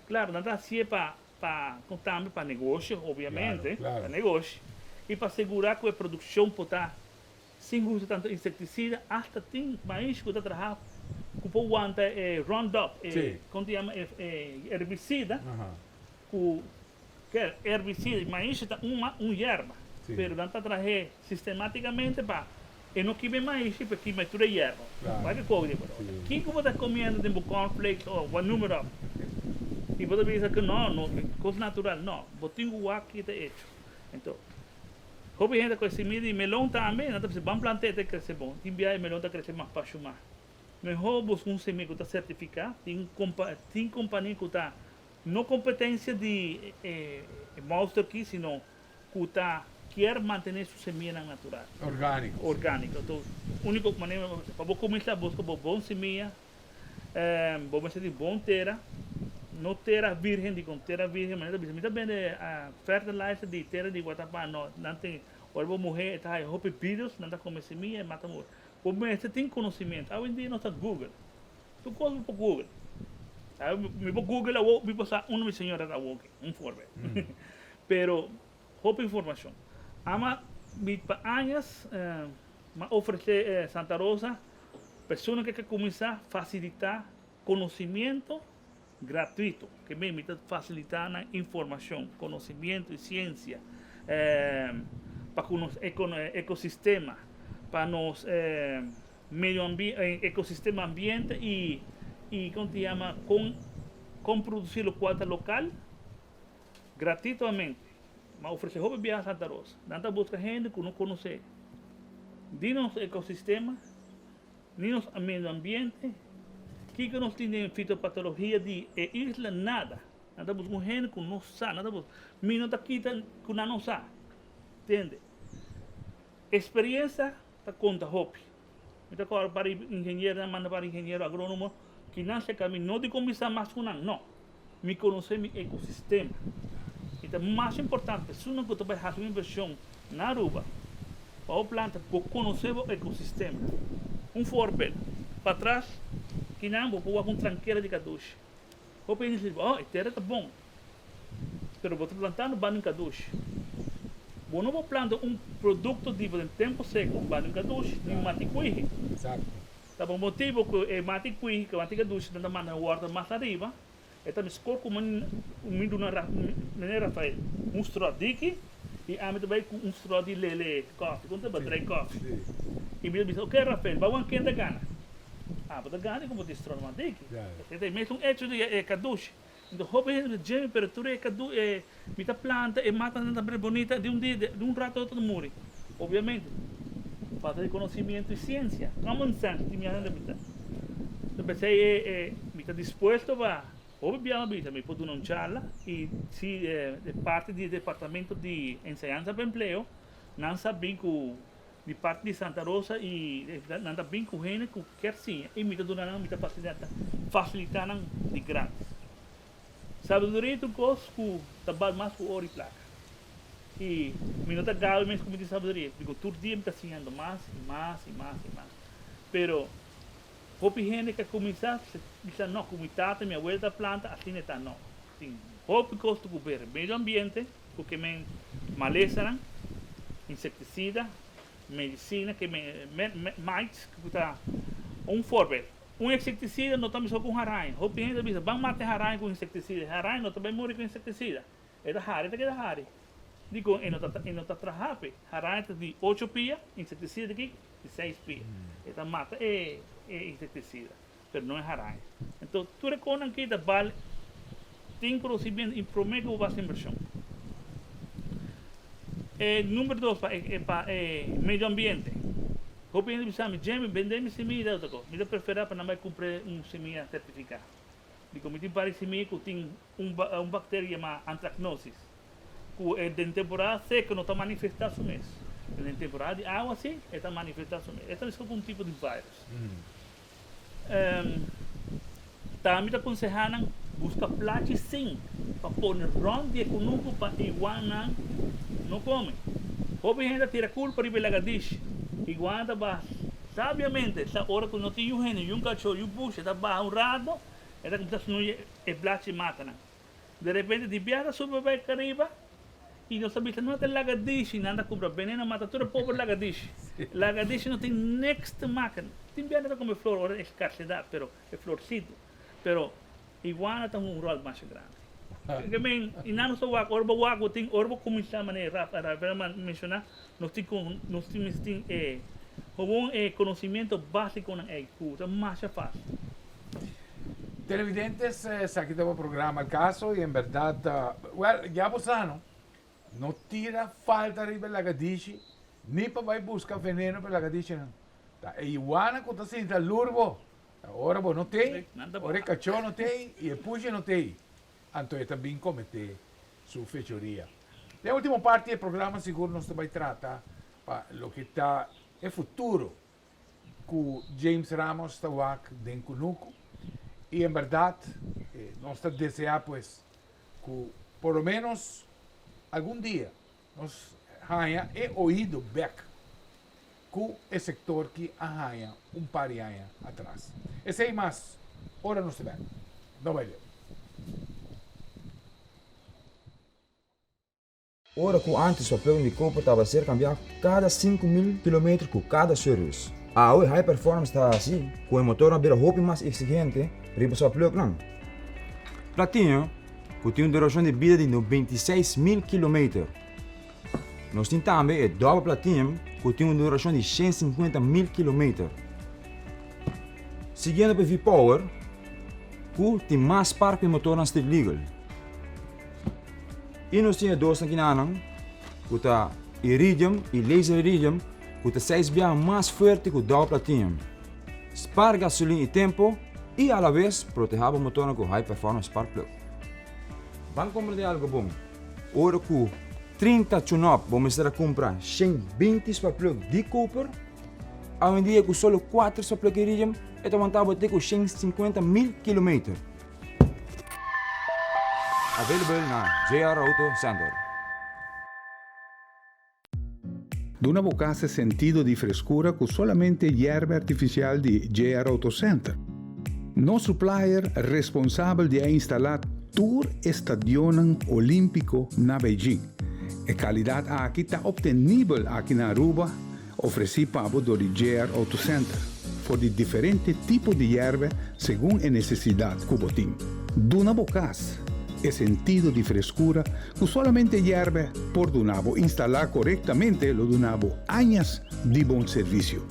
Claro, nan ta haci'e pa pa tambe pa negoshi obviamente, pa negoshi y pa segura cu e produccion por ta Sin usa tanto insecticida, hasta tin mais cu ta traha cu por wanta e Roundup, e con ta yama e herbicida, cu ker herbicida, mais ta un un yerba, pero nan ta trah'e sistematicamente pa e no kima e mais, pero kima tur e yerba. Wak e koki di por ora. Kico bo ta comiendo den bo cornflakes o what noem maar op? Y bo ta bisa cu no, no, cos natural, no, bo tin cu wak ki ta hecho. Enton. Hopi hende ta kohe simia di melon tambe, nan ta bisa ban plant'é ta krese bon. Tin bia e melon ta krese mas pashumá. Mehó buska un simia ku ta sertifiká, tin tin kompania ku ta no kompetensia di e monster aki sino ku ta kier mantené su semianan natural. Orgániko. Orgániko. Enton úniko manera pa bo kuminsá buska bo bon simia. Bo mester di bon tera, no tera virgen, dikon tera virgen manera ta bisa mi ta bende fertilizer di tera di Guatapá, no, nan tin, ora bo muhé e ta haya hopi virus, nan ta kome simia e mata bo. Bo mester tin konosementu, awendia nos ta google, tur kos bo por google, mi por google awo mi por sa unda mi señora ta awo, un voorbeeld, pero hopi informashon. Ama mi pa añas mi a ofresé Santa Rosa. Persona ke ke kuminsá fasilitá konosimiento gratuito, ke men mi ta fasilitá nan informashon, konosimiento i siensia pa ku nos ekosistema, pa nos medio ekosistema ambiente i i kon ta yama kon kon produsí lokual ta lokal gratuitamente. Mi a ofresé hopi biaha Santa Rosa. Nan ta buska hende ku no konosé di nos ekosistema ni nos medio ambiente, kiko nos tin den fitopatologia di e isla, nada. Nan ta buska un hende ku no sa, nan ta buska. Mi no ta kita ku nan no sa, tende. Experiencia ta konta hopi. Mi ta kòrda para ingeniero, nan manda para ingeniero agrónomo, kinan seka mi no di kuminsá mas ku nan, no. Mi konosé mi ekosistema. I ta mas importante, esunnan ku ta bai hasi un invershon na Aruba pa bo planta, bo konosé bo ekosistema. Un voorbeeld, patras kinan bo por wak un trankera di kadushi. Hopi hende ta di, oh, e tera ta bon, pero bo ta plantando banda di kadushi. Bo no por planta un produkto di bo den tempu seku banda un kadushi di un mati kuihi. Ta pa motibu ku e mati kuihi ku mati kadushi nan ta manda nan wòrda mas ariba, e ta meskor ku mi duna Meneer Rafael un strò diki i ami ta bai ku un strò di lele kòfi, kon ta ba drai kòfi. I mi ta bisa, oke Rafael, ba wan ken ta gana? Abo ta gana ku bo tin strò mas diki. Esei ta e mesun echo di e kadushi. Enton hopi hende ta djemi pero tur e kadu e mi ta planta e matanan ta bira bonita di un dia di un rato otro ta muri. Obviamente falta di conocimiento y ciencia, common sense tin mi hende bisa. Enton p'esei e e mi ta dispuesto pa hopi bia mi bisa mi por duna un charla y si e parti di departamento di enseñansa pa empleo nan sa bin cu Di parti di Santa Rosa y nan ta bin cu hende cu kier siña y mi ta duna nan, mi ta facilita nan di gratis. Sabiduria ta un cos cu ta bal mas cu oro y placa. Y mi no ta gabi mes cu mi tin sabiduria, pasobra tur dia mi ta siñando mas y mas y mas y mas. Pero hopi hende cu a cuminsa bisa no, cu mi tata y mi abuela ta planta asina e ta, no. Tin hopi cos ta cu ber medio ambiente. Ku ke men malesanan, insektisida, medisina ke men mites ku ta un voorbeeld. Un insektisida no ta meskos ku un haraña. Hopi hende ta bisa ban mata e haraña ku insektisida. E haraña no ta bai muri ku insektisida. E ta hari e ta keda hari. Dikon e no ta e no ta traha p'e. Haraña ta di ocho pia, insektisida di kiko? Di seis pia. E ta mata e e insektisida. Pero no e haraña. Enton tur e konan ki ta bal tin conocimiento y prome cu bo basa inversion. E number dos pa e pa e medio ambiente. Hopi hende bisa mi, Jemmy bende mi semilla y otro cos. Mi ta prefera pa nan bay cumpra un semilla certifica. Dico mi tin par di semilla cu tin un un bacteria yama antracnosis cu e den temporada seco no ta manifesta su mes. Pero den temporada di awa si e ta manifesta su mes. E ta mescla cu un tipo di virus. Tambe ta konsehá nan buska plachi sin pa pone rònt di e kunuku pa iguannan no kome. Hopi hende ta tira kulpa riba e lagadish. Iguana ta baha sabiamente sa ora ku no tin yu hende, yu kachó, yu busha ta baha un rato e ta kuminsá snuya e plachi mata nan. De repente di biaha ta subi bai kariba y nos ta bisa no ta lagadishi nan ta cumpra veneno mata tur e pober lagadishi. Lagadishi no tin niks te maka tin biaha nan ta come flor ora escarsedad pero e florcito pero iguana ta hunga un rol masha grandi. Ke men y nan nos ta wak ora bo wak bo tin ora bo cuminsa manera Rafael a menciona nos tin cu nos tin mester tin e gewoon e conocimiento basiconan ey cu ta masha facil. Televidentes, esaki ta bo programa Al Caso y en berdad, well, ya bo sa no, no tira falta riba e lagadishi ni pa bay busca veneno pa e lagadishinan. Ta e iguana cu ta sinta lur bo, ta ora bo no tey, ora e cacho no tey y e pushi no tey, anto e ta bin comete su fechoria. Den ultimo parti di e programa sigur nos ta bay trata pa loke ta e futuro ku James Ramos ta wak den kunuku i en bèrdat nos ta deseá pues ku por lo ménos algun dia nos haña e oido bèk ku e sektor ki a haña un par di aña atras. Esei mas ora nos ta bèk. No bai leu. Ora ku ántes papel di koper tabata ser kambiá kada 5000 kilometer ku kada service. Awe high performance ta hasi ku e motornan bira hopi mas eksigente riba su plugnan. Platinum, ku tin un durashon di bida di 96,000 kilometer. Nos tin tambe e dòbel platinum ku tin un durashon di 150,000 kilometer. Siguiendo pa e V-Power, ku tin mas par ku e motornan street legal. I nos tin e dos nakinanan ku ta iridium i laser iridium ku ta seis biaha mas fuerte ku double platinum. Spar gasolin i tempo i alabes protehá bo motornan ku high performance spark plug. Ban komprendé algo bon, ora ku 30 tune-up bo mester a kumpra 120 spark plug di koper, awendia ku solo kuater spark plug iridium e ta wanta bo te ku 150 mil kilometer. Available na JR Auto Center. Duna bo cas e sentido di frescura cu solamente yerba artificial di JR Auto Center. Nos supplier responsabel di a instala tur e stadionnan Olimpico na Beijing. E calidad aki ta obtenibel aki na Aruba, ofreci pa bo door di JR Auto Center, for di diferente tipo di yerbe segun e necesidad cu bo tin. Duna bo cas e sentido di frescura cu solamente yerbe por duna bo. Instala corectamente lo duna bo añas di bon servicio.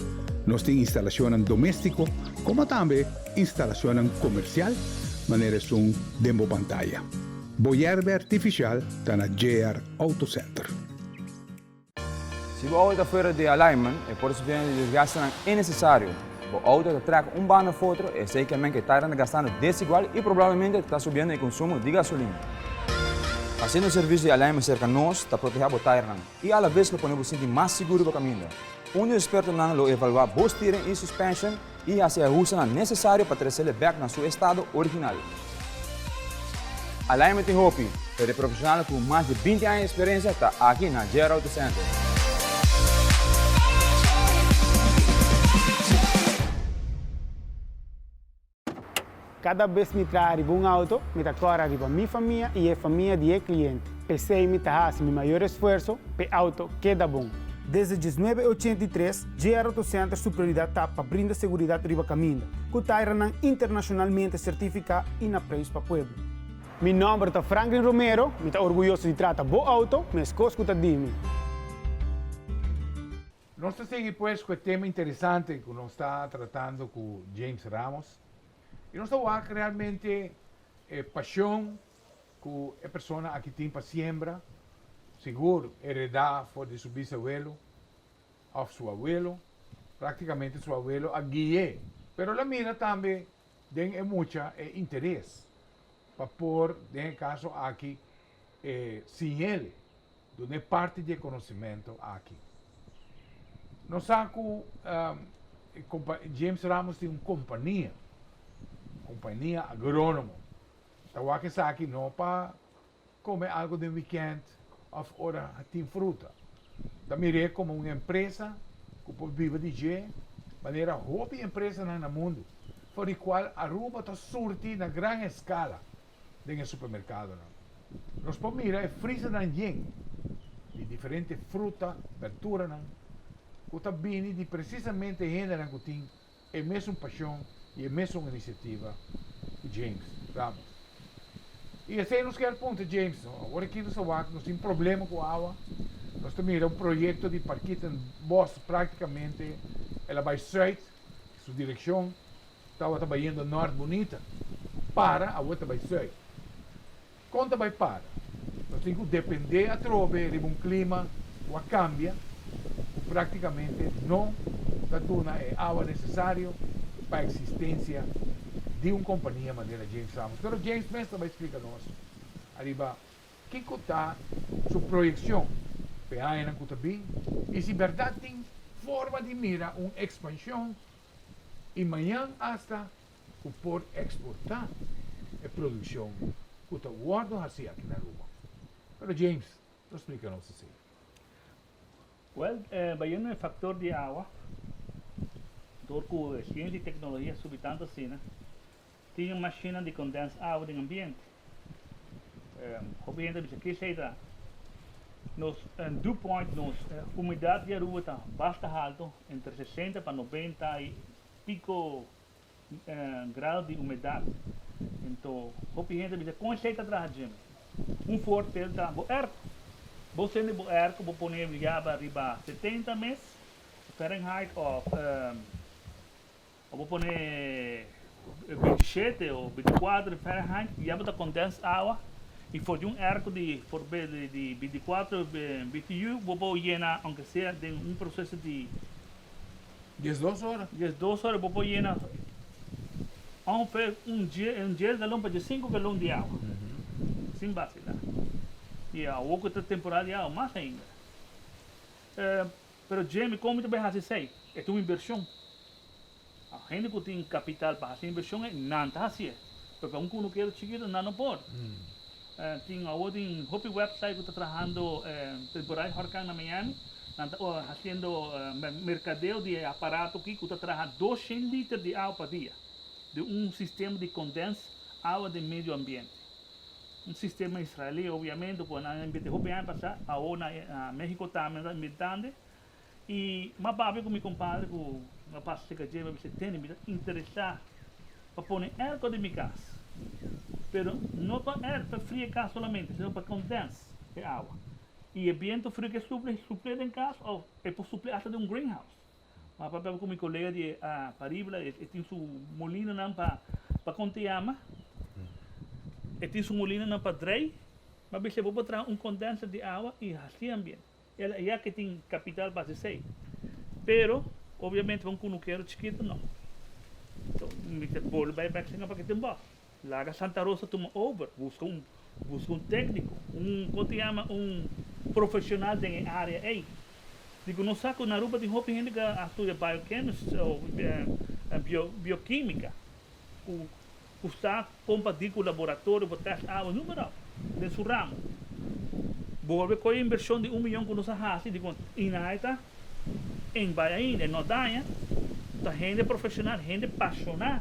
Nos tin instalacionnan domestico como tambe instalacionnan comercial manera esun den bo pantaya. Bo yerbe artificial ta na JR Auto Center. Si bo auto ta fuera di alignment, e por sufriendo di desgastenan innecesario. Bo auto ta trek un banda of otro, esey ke men ke tairan ta gastando desigual y probablemente ta subiendo e consumo di gasolina. Haciendo servicio di alignment cerca nos ta proteha bo tairnan y alaves lo pone bo sinti mas sigur riba caminda. Un di expertonan lo evalua bo steering y suspension y haci e ahustenan necesario pa trecele bek na su estado original. Alignment tin hopi, pero e profesionalnan cu mas di 20 aña di experiencia ta aki na JR Auto Center. Kada bes mi traha riba un auto, mi ta kòrda riba mi famia i e famia di e kliente. P'esei mi ta hasi mi mayor esfuerso p'e auto keda bon. Desde 1983, JR Auto Center su prioridat ta pa brinda seguridat riba kaminda, ku tairanan internashonalmente sertifiká i na preis pa pueblo. Mi nòmber ta Franklin Romero, mi ta orguyoso di trata bo auto meskos ku ta di mi. Nos ta sigui pues cu e tema interesante cu nos ta tratando cu James Ramos y nos ta wak realmente e pasion cu e persona aki tin pa siembra, sigur hereda for di su bisawelo of su awelo, practicamente su awelo a gui'e, pero el a mira tambe den e mucha e interes pa por den e caso aki e siñ'el Dun'é parti di e konosementu aki. Nos sa ku James Ramos tin un kompania, kompania agrónomo. Ta wak esaki no pa kome algu den wikènt òf ora tin fruta. Ta mir'é komo un empresa ku por biba di dje manera hopi empresanan na mundu, for di kual Aruba ta surti na gran eskala. den e supermerkadonan. Nos por mira e frizernan yen di diferente fruta, berduranan ku ta bini di presisamente hendenan ku tin e mesun pashon i e mesun inisiativa ku James Ramos. I esei nos kier puntra James, awor aki nos ta wak nos tin problema ku awa, nos ta mira un proyekto di Parkietenbos praktikamente el a bai sùit, su direkshon Tabata bayendo nort bunita. Para awor ta bay zuid. Kon ta bay para? Nos tin ku depende atrobe riba un klima ku a kambia, ku praktikamente no ta duna e awa nesesario pa eksistensia di un kompania manera James Ramos. Pero James mes ta bay splika nos ariba kiko ta su proyekshon pa e añanan ku ta bin i si bèrdat tin forma di mira un ekspanshon i mañan asta ku por eksportá e produkshon ku ta wòrdu hasí aki na Aruba. Pero James lo splika nos esei. Wèl, bayendo e faktor di awa, dor ku e siensia i teknologia subi tantu asina, tin e mashinnan di kondens awa den ambiente. Hopi hende ta bisa ke esei ta. Nos dew point, nos humidat di Aruba ta basta halto, entre 60 pa 90 y pico grado di humedat. Ento hopi hende ta bisa kon esei ta traha Jimmy? Un voorbeeld ta bo airco. Bo sende bo airco bo pone yaba riba 70 mes Fahrenheit of Bo por pone 27 o 24 Fahrenheit ya bo ta condens awa y for di un airco di for di 24 BTU bo por yena aunke sea den un proceso di 12 ora. 12 ora bo por yena ongeveer un 10 galon pa 15 galon di awa sin basila y awor cu ta temporada di awa mas ainda. Pero Jamie, kon mi ta bai hasi esei? E ta un invershon. Hende ku tin kapital pa hasi invershon ei, nan ta hasié. Pero pa un kunukero chikitu, nan no por. Tin awor tin hopi website ku ta trahando temporada di horkan na Miami, nan ta hasiendo merkadeo di e aparato aki ku ta traha 200 liter di awa pa dia, di un sistema di kondens awa den medio ambiente. Un sistema israelí, obviamente, ku nan a invertí hopi aña pasá, awor na México tambe nan ta invertando. I m'a papia ku mi kompadre ku m'a pasa serka dje, m'a bisa, Tene, mi ta interesá pa pone airco den mi kas, pero no pa air pa fria e kas solamente, sino pa kondens e awa. I e biento friu ke supla, supl'é den kas òf e por supl'é asta den un greenhouse. M'a papia ku mi kolega di Paribla, e tin su molinonan pa pa kon te yama, e tin su molinonan pa drei, m'a bisa bo por traha un kondenser di awa i hasi ambiente. El ya ke tin kapital pa hasi esei. Pero, obviamente pa un kunukero chikitu no. So, mi ta bolbe bai bek singa pa ke tin bòs. Laga Santa Rosa tuma over, buska un buska un tékniko, un kon ta yama un profeshonal den e área ei. Di ku nos sa ku na Aruba tin hopi hende ku a studia biochemistry o bio biokimika ku ku sa kon pa di ku laboratorio pa tèst awa numero den su ramo. Bolbe koe invershon di un miyon ku nos a hasi di kon i ta en bai ainda e no daña ta hende profeshonal hende pashoná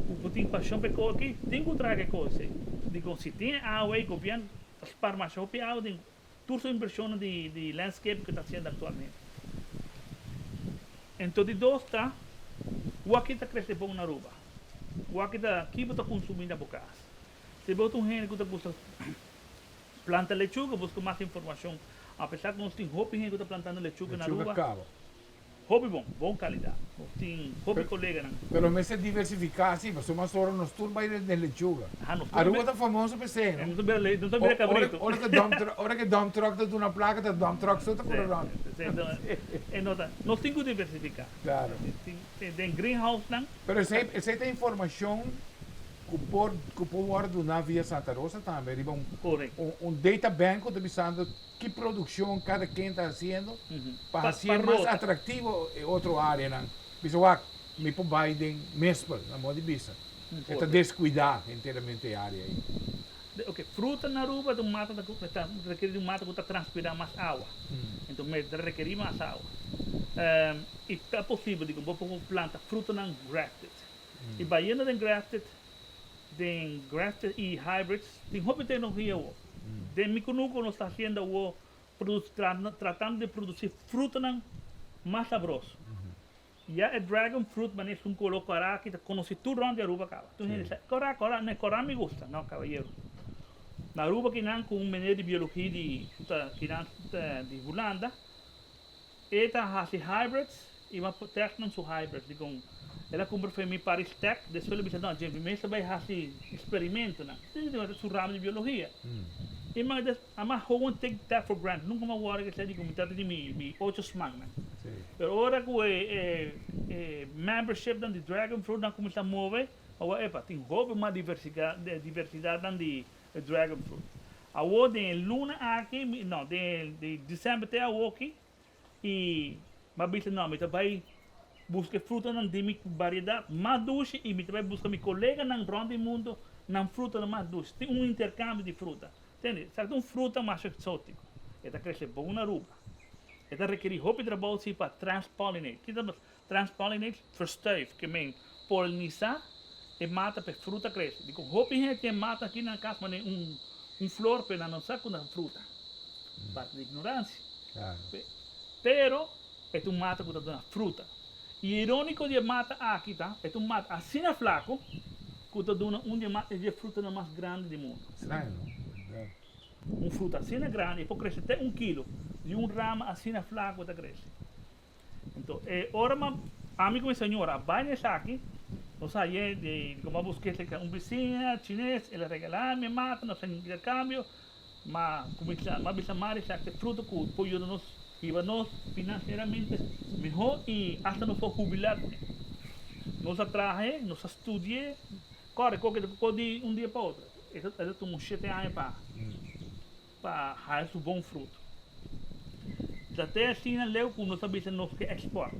ku ku tin pashon pa e kos aki tin ku traha e kos ei di kon si tin e awa ei gobièrnu ta spar masha hopi awa den tur su invershonnan di di landscape ku ta hasiendo aktualmente. Ento di dos ta wak ta krese bon na Aruba wak ta ki bo ta kunsumí na bo kas si bo ta un hende ku ta gusta Planta lechuga, busca mas informacion. Apesar cu nos tin hopi hende cu ta plantando lechuga na Lechuga Aruba, caba. hopi bon, bon calidad. Nos tin hopi coleganan. Pero mester diversifica si, pasobra mas ora nos tur bay den lechuga. Aha, nos tur Aruba ta famoso pa esey, no? Nos ta bira le, nos ta bira cabrito. Ora cu dump truck, ora cu dump truck ta duna placa, ta dump truck so ta cura rond. Si, si, e no ta, nos tin cu diversifica. Claro. Tin, den greenhousenan. Pero esey, esey ta informacion Ku por ku por wòrdu duná via Santa Rosa tambe riba un Korekto. un data bank ku ta bisando ki produkshon kada ken ta hasiendo pa Pa hasié pa mas rota. atraktivo e otro áreanan. Bisa wak mi por bai den Mespel, na modo di bisa. E ta Korekto. deskuidá henteramente e área ei. De oke, fruta na Aruba ta un mata ta ta rekerí di un mata ku ta transpirá mas awa. Enton me ta rekerí mas awa. I ta posibel di ku bo por planta frutanan grafted. I bayendo den grafted, den grafted i hybrids tin hopi teknologia awor. Den mi kunuku nos ta hasiendo awor tratando di produsi frutanan mas sabroso. Ya e dragon fruit manera esun kolo kòrá aki ta konosí tur rònt di Aruba kaba. Tur hende sa kòrá kòrá no e kòrá mi gusta no kabayero. Na Aruba kinan ku un meneer di biologia di ku ta kinan di Hulanda E ta hasi hybrids y m'a test nan su hybrids dicon el a cumpra fe mi Paris Tech despues el a bisa no dje mi mes ta bay hasi experimentonan ta su ramo di biologia y m'a des a m'a gewoon take that for granted nunca m'a worry esey dicon mi tata di mi mi ocho smannan pero ora cu e e e membership nan di dragon fruit nan cuminsa move a wak epa tin hopi mas diversidad nan di E dragon fruit. Awor den e luna aki, mi, no, den di december te awoki, y mi a bisa no, mi ta bay busca e frutanan di mi variedad mas dushi y mi ta bay busca mi coleganan rond di mundo nan frutanan mas dushi. Tin un intercambio di fruta. Tende? Esaki ta un fruta mas exotico. E ta crece bon na Aruba. E ta rekeri hopi trabou si pa transpollinate. Ki ta Transpollinate, verstuif, ke men polinisa e mata pa e fruta krese. Dikon hopi hende tin e mata aki nan kas manera un un flor pero nan no sa ku nan fruta. Parte di ignoransia. Pero e ta un mata ku ta duna fruta. I e ironiko di e mata aki ta e ta un mata asina flako ku ta duna un di e di e frutanan mas grandi di mundu. Straño no? Un fruta asina grandi e por krese te un kilo di un rama asina flako ta krese. Enton e ora ma ami ku mi señora a bai na esaki, nos a haye di komo a busk'é serka un bisiña chines, el a regalá mi e mata, nos a interkambio, ma kuminsá ma bisa Mari esaki ta e fruto ku por yuda nos hiba nos finansieramente mihó i asta nos por hubilá kuné. Nos a traha, nos a studi'é, kòrda koke ta por di un dia pa otro, e ta tuma un shete aña pa. Pa haya su bon fruto. Ta te asina leu ku nos a bisa nos ke export.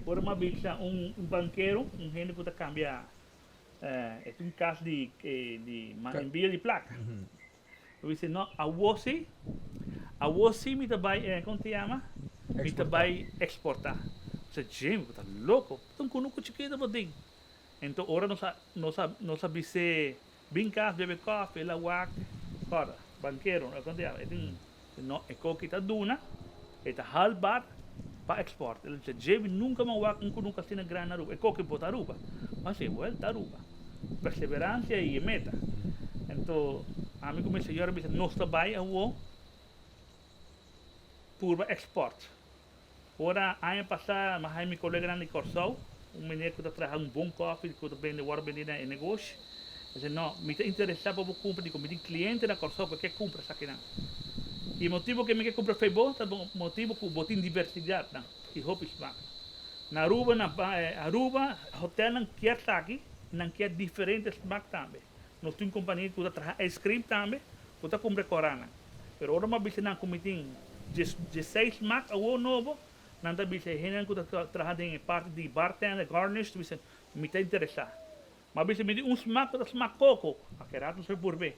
Ora mi a bisa un bankero, un hende ku ta kambia e tin un kas di di envio di plaka. Mi bisa no awo si, awo si mi ta bai kon ta yama? Mi ta bai exporta. Mi bisa Jimmy bo ta loko, ta un kunuku chikito bo tin. Enton ora nos a nos a nos a bis'é. Bin cas bebe koffie, el a wak, corda, bankero, no, con ta yama, e tin, no, e koki ta duna, e ta halbaar pa export. El a bisa, Djebi nunca mi a wak un cunucu asina grandi na Aruba, e koki bo ta Aruba. Mi a si, well, ta Aruba. Perseverancia y e meta. Anto, ami cu mi señora a bisa, nos ta bay awo purba export. Ora aña pasá mi a haña mi koleganan di Kòrsou, un meneer ku ta traha un bon kòfi ku ta bende wòrdu bendí na e negoshi. El di, No, mi ta interesá pa bo kumpra dikon mi tin kliente na Kòrsou ku ke kumpra esakinan. I e motibu ku mi ke kumpra fe bo ta motibu ku bo tin diversidatnan i hopi smak. Na Aruba, na Aruba hotèlnan kier esaki i nan kier diferente smak tambe. Nos tin un kompania ku ta traha ijskrim tambe ku ta kumpra e korannan. Pero ora mi a bisa nan ku mi tin diesseis mak awor nobo, nan ta bisa e hendenan ku ta traha den e parti di bartender, garnish, ta bisa mi ta interesá. Mi a bisa mi tin un smak ku ta smak koko, a ke rato nos a purbe.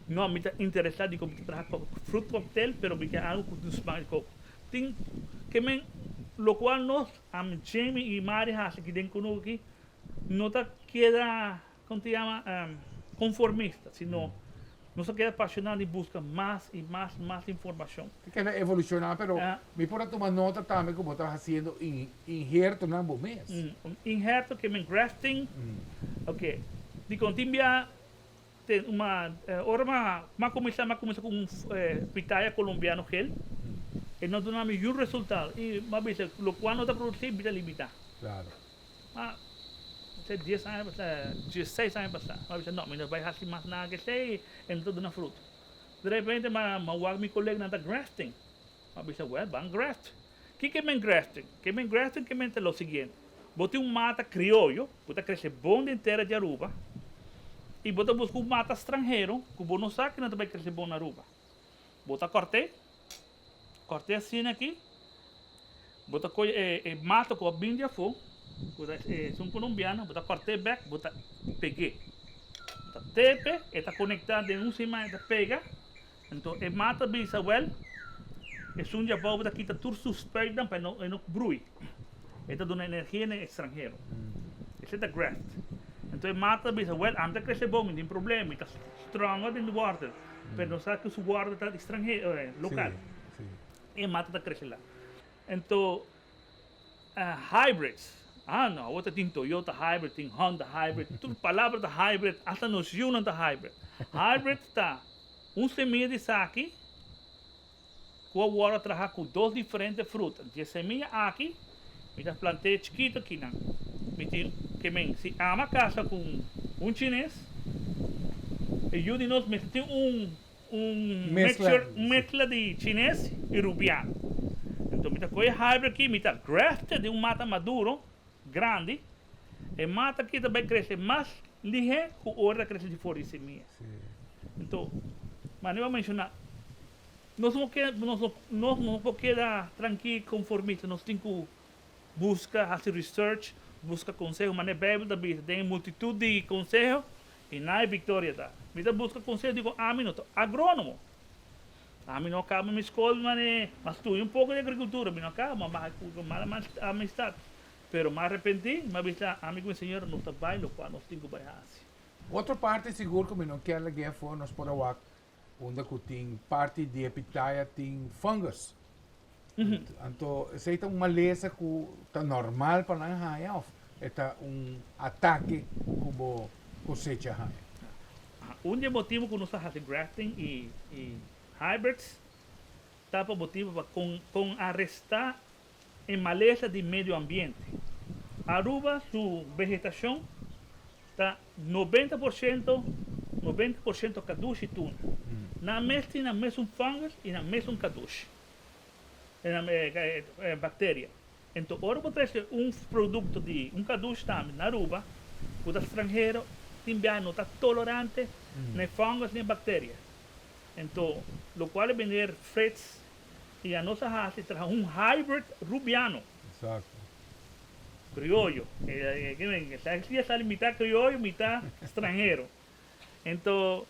No, mi ta interesá di ku mi ta traha fruit cocktail, pero mi ke algu ku tin smak di koko. Tin ke men lokual nos, ami, Jamie i Mari hasi aki den kunuku aki, no ta keda. Kon ta yama konformista, sino nos a keda pashoná di buska mas i mas mas informashon. Ta keda evolushoná, pero mi por a tuma nota tambe ku bo ta hasiendo inhertonan bo mes. Un inherto ke men grafting, oke, dikon tin bia ten un ora mi a kuminsá mi a kuminsá ku un pitaya kolombiano gel, e no duna mi yun resultado i mi a bisa lokual no ta produsí mi ta limitá. Ma esei dies aña pasá, diesseis aña pasá, mi a bisa no, mi no bai hasi mas nada ku esei, e no ta duna fruto. De repente mi a wak mi koleganan ta grafting. Mi a bisa, wèl, ban graft. Kiko e men grafting? Ke men grafting ke men ta lo siguiente, bo tin un mata krioyo ku ta krese bon den tera di Aruba i bo ta buska un mata stranhero ku bo no sa ku nan ta bai krese bon na Aruba. Bo ta kòrt'é, kòrt'é asina aki. Bo ta kohe e mata ku a bin di afó, ku ta esun kolombiano, bo ta kòrt'é bèk, bo ta peg'é. Bo ta tepe, e ta konektá den un siman e ta pega. Anto e mata bisa wèl, esun di abou bo ta kita tur su spuitnan pa e no e no brui. E ta duna energia na e ekstranhero. Esei ta graft. Anto e mata ta bisa wèl, ami ta krese bon, mi tin problema, mi ta stronger den di wòrtel. Pero nos sa ku su wòrtel ta ekstranhero, lokal. E mata ta crece la. Ento hybrids, ah no, awor ta tin Toyota hybrid, tin Honda hybrid, tur palabra ta hybrid, hasta nos yunan ta hybrid. Hybrid ta un semilla di esaki cu a worde traha cu dos diferente fruta. Di e semilla aki mi ta plant'e chikito akinan. Mi tin ke men si ama casa cu un chines, e yu di nos mester tin un Un mixture, un mezcla di chines y rubiano. Enton mi ta coge hybrid aki, mi ta grafte den un mata maduro, grandi. E mata aki ta bay crece mas lihe cu ora ta crece di for di semilla. Enton, manera bo a menciona, nos no ke, nos no por keda tranquil, conformista, nos tin cu Buska, hasi research, buska konseho, manera Beibel ta bisa, den e multitut di konseho i na e viktoria ta. Mi ta buska konseho dikon ami no ta agrónomo. Ami no kaba mi skol manera, mi a studia un poko di agrikultura, mi no kaba, mi a baha ku mala amistat. Pero mi a arepentí, mi a bisa ami ku mi señora nos ta bai lokual nos tin ku bai hasi. Otro parti sigur ku mi no kier lag'é afó, nos por a wak Unda cu tin parti di e pitaya tin fungus. Anto esey ta un malesa cu ta normal pa nan haya of e ta un atake cu bo cosecha haya? Un di e motibo cu nos ta haci grafting y hybrids ta pa motibo pa con aresta e malesa di medio ambiente. Aruba su vegetacion ta 90%, 90% cadushi tuna. Nan mes tin nan mesun fungus y nan mesun cadushi, bacteria. Enton ora bo trece un producto di un cadushi tambe na Aruba cu ta stranhero tin biaha no ta tolerante na e fungus ni e bacteria. Enton locual e meneer Frits I anos a hasi traha un hybrid rubiano. Exacto. Crioyo. Esaki a sali mitad crioyo, mitad stranhero. Ento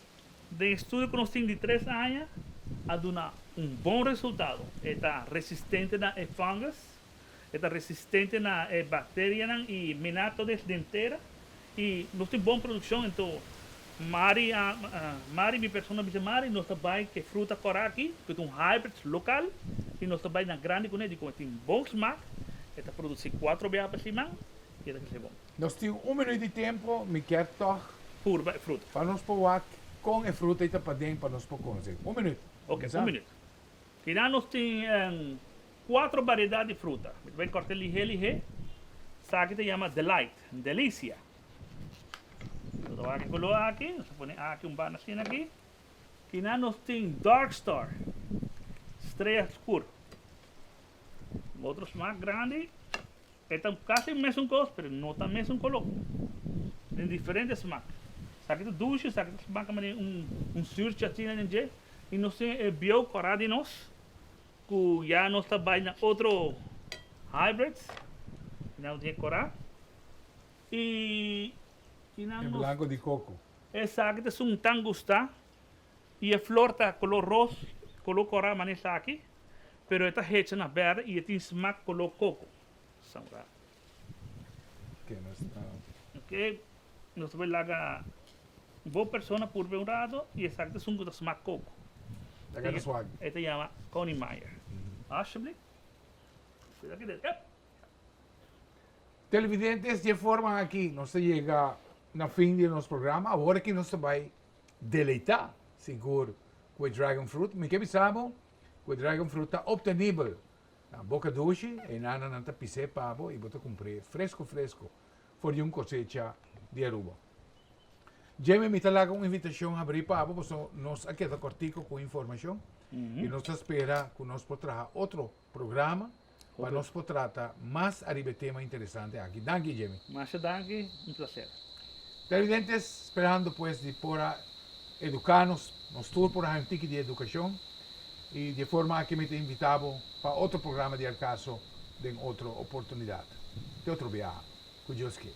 den estudio ku nos tin di tres aña a duna un bon resultado. E ta resistente na e fungus, e ta resistente na e bacterianan i menatodes den tera i nos tin bon produccion. Ento. Mari a Mari mi persona bisa Mari nos ta bai ke fruta kòrá aki ku ta un hybrid lokal i nos ta bai na grandi kuné di komo e tin bon smak e ta produsí kuatro biaha pa siman i e ta krese bon. Nos tin un minuut di tempo mi kier tòg Purba e fruta. Pa nos por wak kon e fruta ei ta paden pa nos por konosé. Un minuut. Ok, un minuut. Kinan nos tin kuatro bariedat di fruta. Mi ta bai kòrt'é lihé lihé. Esaki ta yama delight, delisia. Nos ta wak e koló aki, nos ta pone aki un banda asina aki. Kinan nos tin dark star, strea skur. Un otro smak grandi, e ta kasi mesun kos pero no ta mesun koló. Tin diferente smak. Esaki ta dushi, esaki ta smak manera un un surchi asina den dje. I nos tin e bieu kòrá di nos ku ya nos ta bai na otro hybrids. Nan tin e kòrá. I E blanco di coco. Esaki ta esun tan gusta y e flor ta color ros, color cora mane esaki, pero e ta hecha na berde y e tin smak color coco. Saura. Ok, nos ta bay laga bo persona purbe un rato y esaki ta esun cu ta smak coco. E ta yama Connie Meyer. Alsjeblieft. Televidentes, di e forma aki nos ta yega na fin di nos programa. Awor aki nos ta bai deleita sigur ku e dragon fruit. Mi ke bisa bo ku e dragon fruit ta obtenibel na Boca Dushi. E nananan ta pis'é pa bo i bo ta kumpr'é fresco fresco for di un kosecha di Aruba. Jamie, mi ta laga un invitashon habrí pa bo pasobra nos a keda kòrtiku ku informashon i nos ta spera ku nos por traha otro programa pa nos por trata mas ariba e tema interesante aki. Danki Jimmy. Masha danki, un placer. Televidentes, sperando pues di por a educa nos, nos tur por a haña un tiki di educacion y di e forma aki mi ta invita bo pa otro programa di Al Caso den otro oportunidad. Te otro biaha. Cu Dios kier.